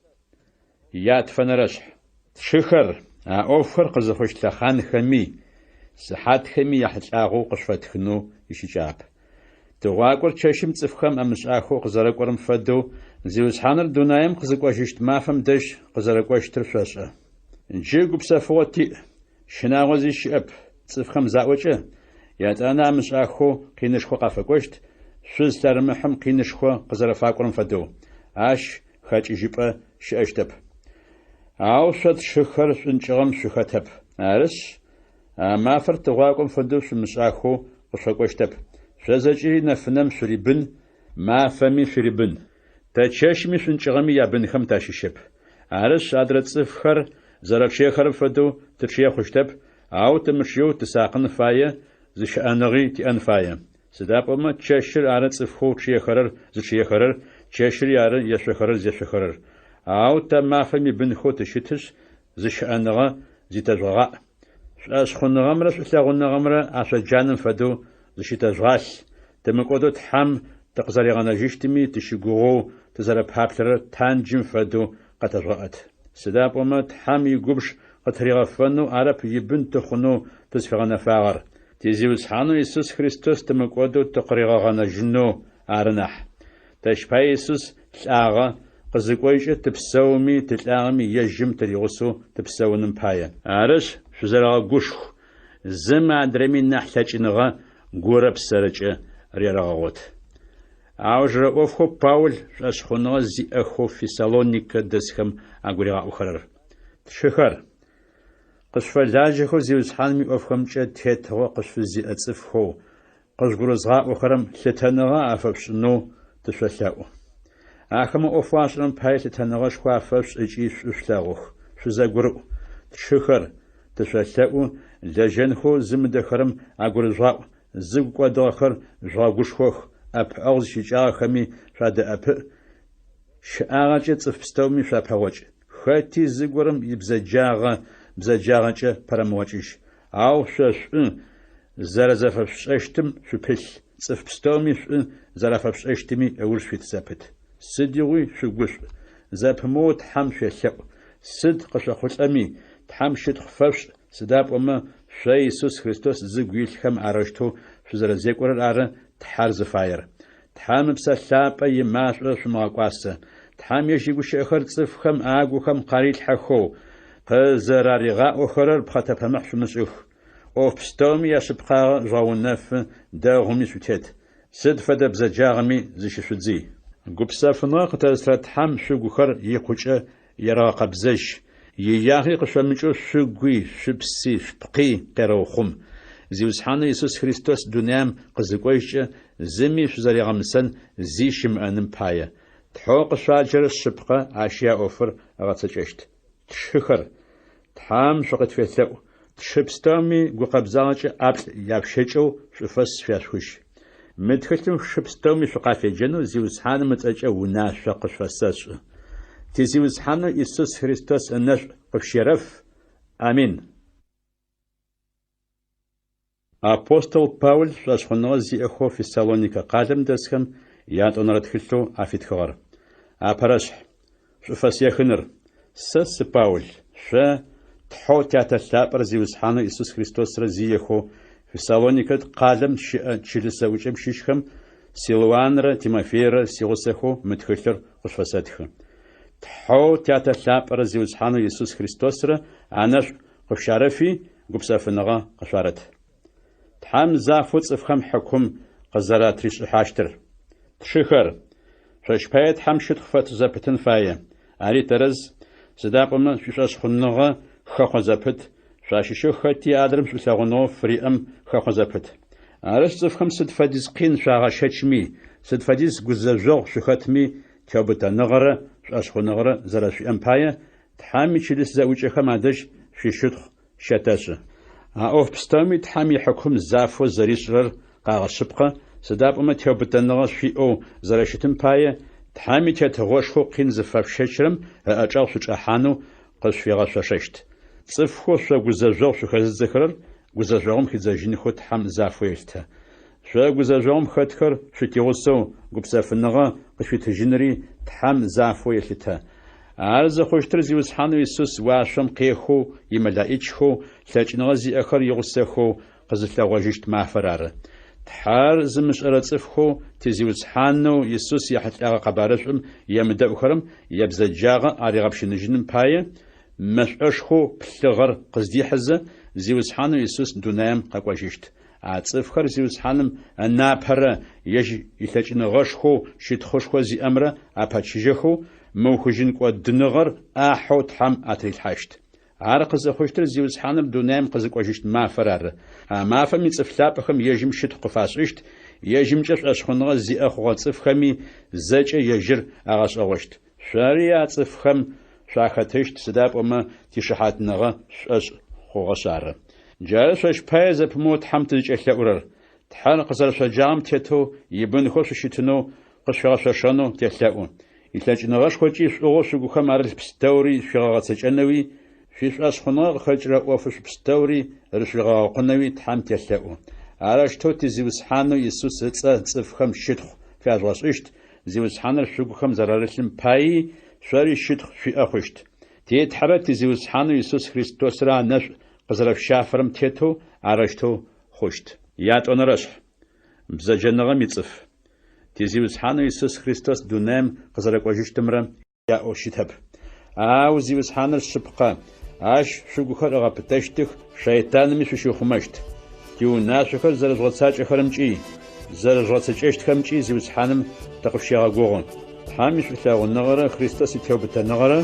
Ятфэнэрэшъхь. Тшыхэр, а ӏофхэр къызыхъущт лъэхъанхэми, сыхьатхэми яхьылӏагъэу къышъуфэтхынэу ищыкӏагъэп. Тыгъуакӏор чэщым цӏыфхэм амышӏахэу къызэрэкӏорэм фэдэу, Зиусхьаныр дунаим къызыкӏожьыщт мафэм дэжь къызэрэкӏощтыр шъошӏэ. Джы гупсэфыгъо тиӏ, щынагъо зи щыӏэп, цӏыфхэм заӏокӏэ, етӏанэ амышӏахэу къинышхо къафэкӏощт, шъуз лъэрымыхьым къинышхо къызэрэфакӏорэм фэдэу. Ащ хэкӏыжьыпӏэ щыӏэщтэп. Ау шъо тшыхэр шӏункӏыгъэм шъухэтэп. Арышъ, а мафэр тыгъуакӏом фэдэу шъумышӏахэу къышъуфэкӏощтэп. Шъо зэкӏэри нэфынэм шъурибын, мафэми шъурибын. Тэ чэщми шӏункӏыгъэми ябынхэм тащыщэп. Арышъ, адрэ цӏыфхэр зэрэчъыехэрэм фэдэу тычъые хъущтэп, ау тымычъыеу тысакъын фае, зыщыӏэныгъи тиӏэн фае. Сыда пӏомэ чэщыр ары цӏыфхэу чъыехэрэр зычъыехэрэр, чэщыри ары ешъохэрэр зешъохэрэр. Ау тэ мафэм ибынхэу тыщытышъ, зыщыӏэныгъэ зитэжъугъаӏ. Шӏошъхъуныгъэмрэ шӏулъэгъуныгъэмрэ ашъоджанэм фэдэу зыщытэжъугъалъ, тымыкӏодэу Тхьэм тыкъызэригъэнэжьыщтыми тыщыгугъэу тызэрэпаплъэрэр танджым фэдэу къэтэжъугъэӏэт. Сыда пӏомэ Тхьэм игубж къытыригъэфэнэу арэп ибын тыхъунэу тызфигъэнэфагъэр, ти Зиусхьанэу Исус Христос тымыкӏодэу тыкъыригъэгъэнэжьынэу ары нахь. Тэщ пае Исус лӏагъэ, къызыкӏожькӏэ тыпсэуми тылӏагъэми ежьым тыригъусэу тыпсэуным пае. Арышъ, шъузэрэгъэгушху, зым адрэми нахь лъэкӏыныгъэ гурэ псэрэкӏэ рерэгъэгъот. Аужырэ ӏофхэу Паул шӏошъхъуныгъэ зиӏэхэу Фессалоникэ дэсхэм агуригъаӏохэрэр. Тшыхэр, къышъуфэлажьэхэу Зиусхьаным иӏофхэмкӏэ тетыгъо къышъуфызиӏэ цӏыфхэу къыжъугурызгъаӏохэрэм лъытэныгъэ афэшъушӏынэу тышъолъэӏу. Ахэмэ ӏофэу ашӏэрэм пае лъытэныгъэшхо афэшъушӏ ыкӏи шӏу шъулъэгъух, шъузэгурыӏу. Тшыхэр, тышъолъэӏу, лэжьэнхэу зымыдэхэрэм агурыжъугъаӏу, зыгу кӏодыгъэхэр жъугъэгушхох, ӏэпыӏэгъу зищыкӏагъэхэми шъуадэӏэпыӏ, щыӏагъэкӏэ цӏыф пстэуми шъуапэгъокӏ. Хэти зыгорэм ибзэджагъэ бзэджагъэкӏэ пэрэмыгъокӏыжь. Ау шъо шӏу зэрэзэфэшъушӏэщтым шъупылъ, цӏыф пстэуми шӏу зэрафэшъушӏэщтыми ыуж шъуит зэпыт. Сыдигъуи шъугушӏу, зэпымыоу Тхьэм шъуелъэӏу. Сыд къышъохъулӏэми, Тхьэм щытхъу фэшъушӏ, сыда пӏомэ шъо Исус Христос зыгу илъхэм арэущтэу шъузэрэзекӏорэр ары Тхьэр зыфаер. Тхьэм Ыпсэ Лъапӏэ имашӏо шъумыгъэкӏуасэ. Тхьэм ежь игущыӏэхэр цӏыфхэм агухэм къарилъхьэхэу, къызэраригъаӏохэрэр пхъэтэпэмыхь шъумышӏых. ӏоф пстэуми яшъыпкъагъэ жъугъэунэфы, дэгъуми шъутет. Сыд фэдэ бзэджагъэми зыщышъудзый. Гупсэфыныгъэ къытэзытырэ Тхьэм шъугухэр икъукӏэ ерэгъэкъэбзэжь, иягъи къышъомыкӏэу шъугуи, шъупси, шъупкъи къерэухъум. Зиусхьанэу Исус Христос дунаим къызыкӏожькӏэ, зыми шъузэригъэмысэн зи щымыӏэным пае. Тхьэу къышъуаджэрэр шъыпкъэ, ащи а ӏофыр ыгъэцэкӏэщт. Тшыхэр, Тхьэм шъукъытфелъэӏу, тшы пстэуми гукъэбзагъэкӏэ ӏаплӏ яшъущэкӏэу шӏуфэс шъуяшъухыжь. Мы тхылъым шы пстэуми шъукъафеджэнэу Зиусхьаным ыцӏэкӏэ унашъо къышъуфэсэшӏы. Ти Зиусхьанэу Исус Христос ынэшӏу къышъущерэф. Амин. Апостол Паул шӏошъхъуныгъэ зиӏэхэу Фессалоникэ къалэм дэсхэм ятӏонэрэ тхылъэу афитхыгъэр. Апэрэшъхь. Шӏуфэс ехыныр. Сэ сы Паул, шъо, Тхьэу Тятэ лъапӏэр Зиусхьанэу Исус Христосрэ зиехэу Фессалоникэ къалэм щыӏэ чылыс зэӏукӏэм щыщхэм Силуанрэ Тимофейрэ сигъусэхэу мы тхылъыр къышъуфэсэтхы. Тхьэу Тятэ лъапӏэрэ Зиусхьанэу Исус Христосрэ анэшӏу къышъущарэфи, гупсэфыныгъэ къышъуарэт. Тхьэм зафэу цӏыфхэм хьыкум къызэратришӏыхьащтыр. Тшыхэр, шъощ пае Тхьэм щытхъу фэтшӏ зэпытын фае. Ари тэрэз, сыда пӏомэ шъуишӏошъхъуныгъэ хэхъо зэпыт, шъуащыщэу хэти адрэм шӏулъэгъуныгъэу фыриӏэм хэхъо зэпыт. Арышъ, цӏыфхэм сыд фэдиз къин шъуагъэщэчми, сыд фэдиз гузэжъогъу шъухэтми, теубытэныгъэрэ шӏошъхъуныгъэрэ зэрэшъуиӏэм пае, Тхьэм ичылыс зэӏукӏэхэм адэжь шъуищытхъу щэтэшӏы. А ӏоф пстэуми Тхьэм ихьыкум зафэу зэришӏырэр къагъэшъыпкъэ, сыда пӏомэ теубытэныгъэ шъуиӏэу зэрэщытым пае, Тхьэм и Тетыгъошхоу къин зыфэшъущэчырэм ыӏэчӏэгъ шъучӏэхьанэу къышъуфигъэшъошэщт. Цӏыфхэу шъо гузэжъогъу шъухэзыдзэхэрэр гузэжъогъум хидзэжьынхэу Тхьэм зафэу елъытэ. Шъо гузэжъогъум хэтхэр шъутигъусэу гупсэфыныгъэ къышъуитыжьынри Тхьэм зафэу елъытэ. Ар зыхъущтыр Зиусхьанэу Исус уашъом къехэу имэлаӏичхэу лъэкӏыныгъэ зиӏэхэр игъусэхэу къызылъэгъожьыщт мафэр ары. Тхьэр зымышӏэрэ цӏыфхэу ти Зиусхьанэу Исус ехьылӏэгъэ къэбарышӏум емыдэӏухэрэм ябзэджагъэ аригъэпщыныжьыным пае, мэшӏошхоу плъыгъэр къыздихьызэ, Зиусхьанэу Исус дунаим къэкӏожьыщт. А цӏыфхэр Зиусхьаным ынапэрэ ежь илъэкӏыныгъэшхоу щытхъушхо зиӏэмрэ апэчыжьэхэу мыухыжьын кӏодыныгъэр ӏахьэу Тхьэм атырилъхьащт. Ар къызыхъущтыр Зиусхьаныр дунаим къызыкӏожьыщт мафэр ары. А мафэм ицӏыф лъапӏэхэм ежьым щытхъу къыфашӏыщт, ежьымкӏэ шӏошъхъуныгъэ зиӏэ хъугъэ цӏыфхэми зэкӏэ ежьыр агъэшӏэгъощт. Шъори а цӏыфхэм шъуахэтыщт, сыда пӏомэ тишыхьатныгъэ шъушӏошъ хъугъэшъ ары. Джары шъощ пае зэпымыоу Тхьэм тызкӏелъэӏурэр. Тхьэр къызэрэшъоджагъэм тетэу ибынхэу шъущытынэу къышъуфигъэшъошэнэу телъэӏу. Илъэкӏыныгъэшхокӏи шӏугъэу шъугухэм арылъ пстэури шъуигъэгъэцэкӏэнэуи, шъуишӏошъхъуныгъэ къыхэкӏырэ ӏофышӏу пстэури рышъуигъэгъэкъунэуи Тхьэм телъэӏу. Арэущтэу ти Зиусхьанэу Исус ыцӏэ цӏыфхэм щытхъу фяжъугъэшӏыщт, Зиусхьаныр шъугухэм зэрарылъым паий шъори щытхъу шъуиӏэ хъущт. Ти Тхьэрэ ти Зиусхьанэу Исус Христосрэ анэшӏу къызэрэшъущафэрэм тетэу арэущтэу хъущт. Ятӏонэрэшъхь. Бзэджэныгъэм ицӏыф. Ти Зиусхьанэу Исус Христос дунаим къызэрэкӏожьыщтымрэ яӏоу щытэп. Ау Зиусхьаныр шъыпкъэ, ащ шъугухэр ыгъэпытэщтых, шэйтанми шъущиухъумэщт. Тиунашъохэр зэрэжъугъэцакӏэхэрэмкӏи, зэрэжъугъэцэкӏэщтхэмкӏи Зиусхьаным тыкъышъущегъэгугъы. Тхьэм ишӏулъэгъуныгъэрэ Христос итеубытэныгъэрэ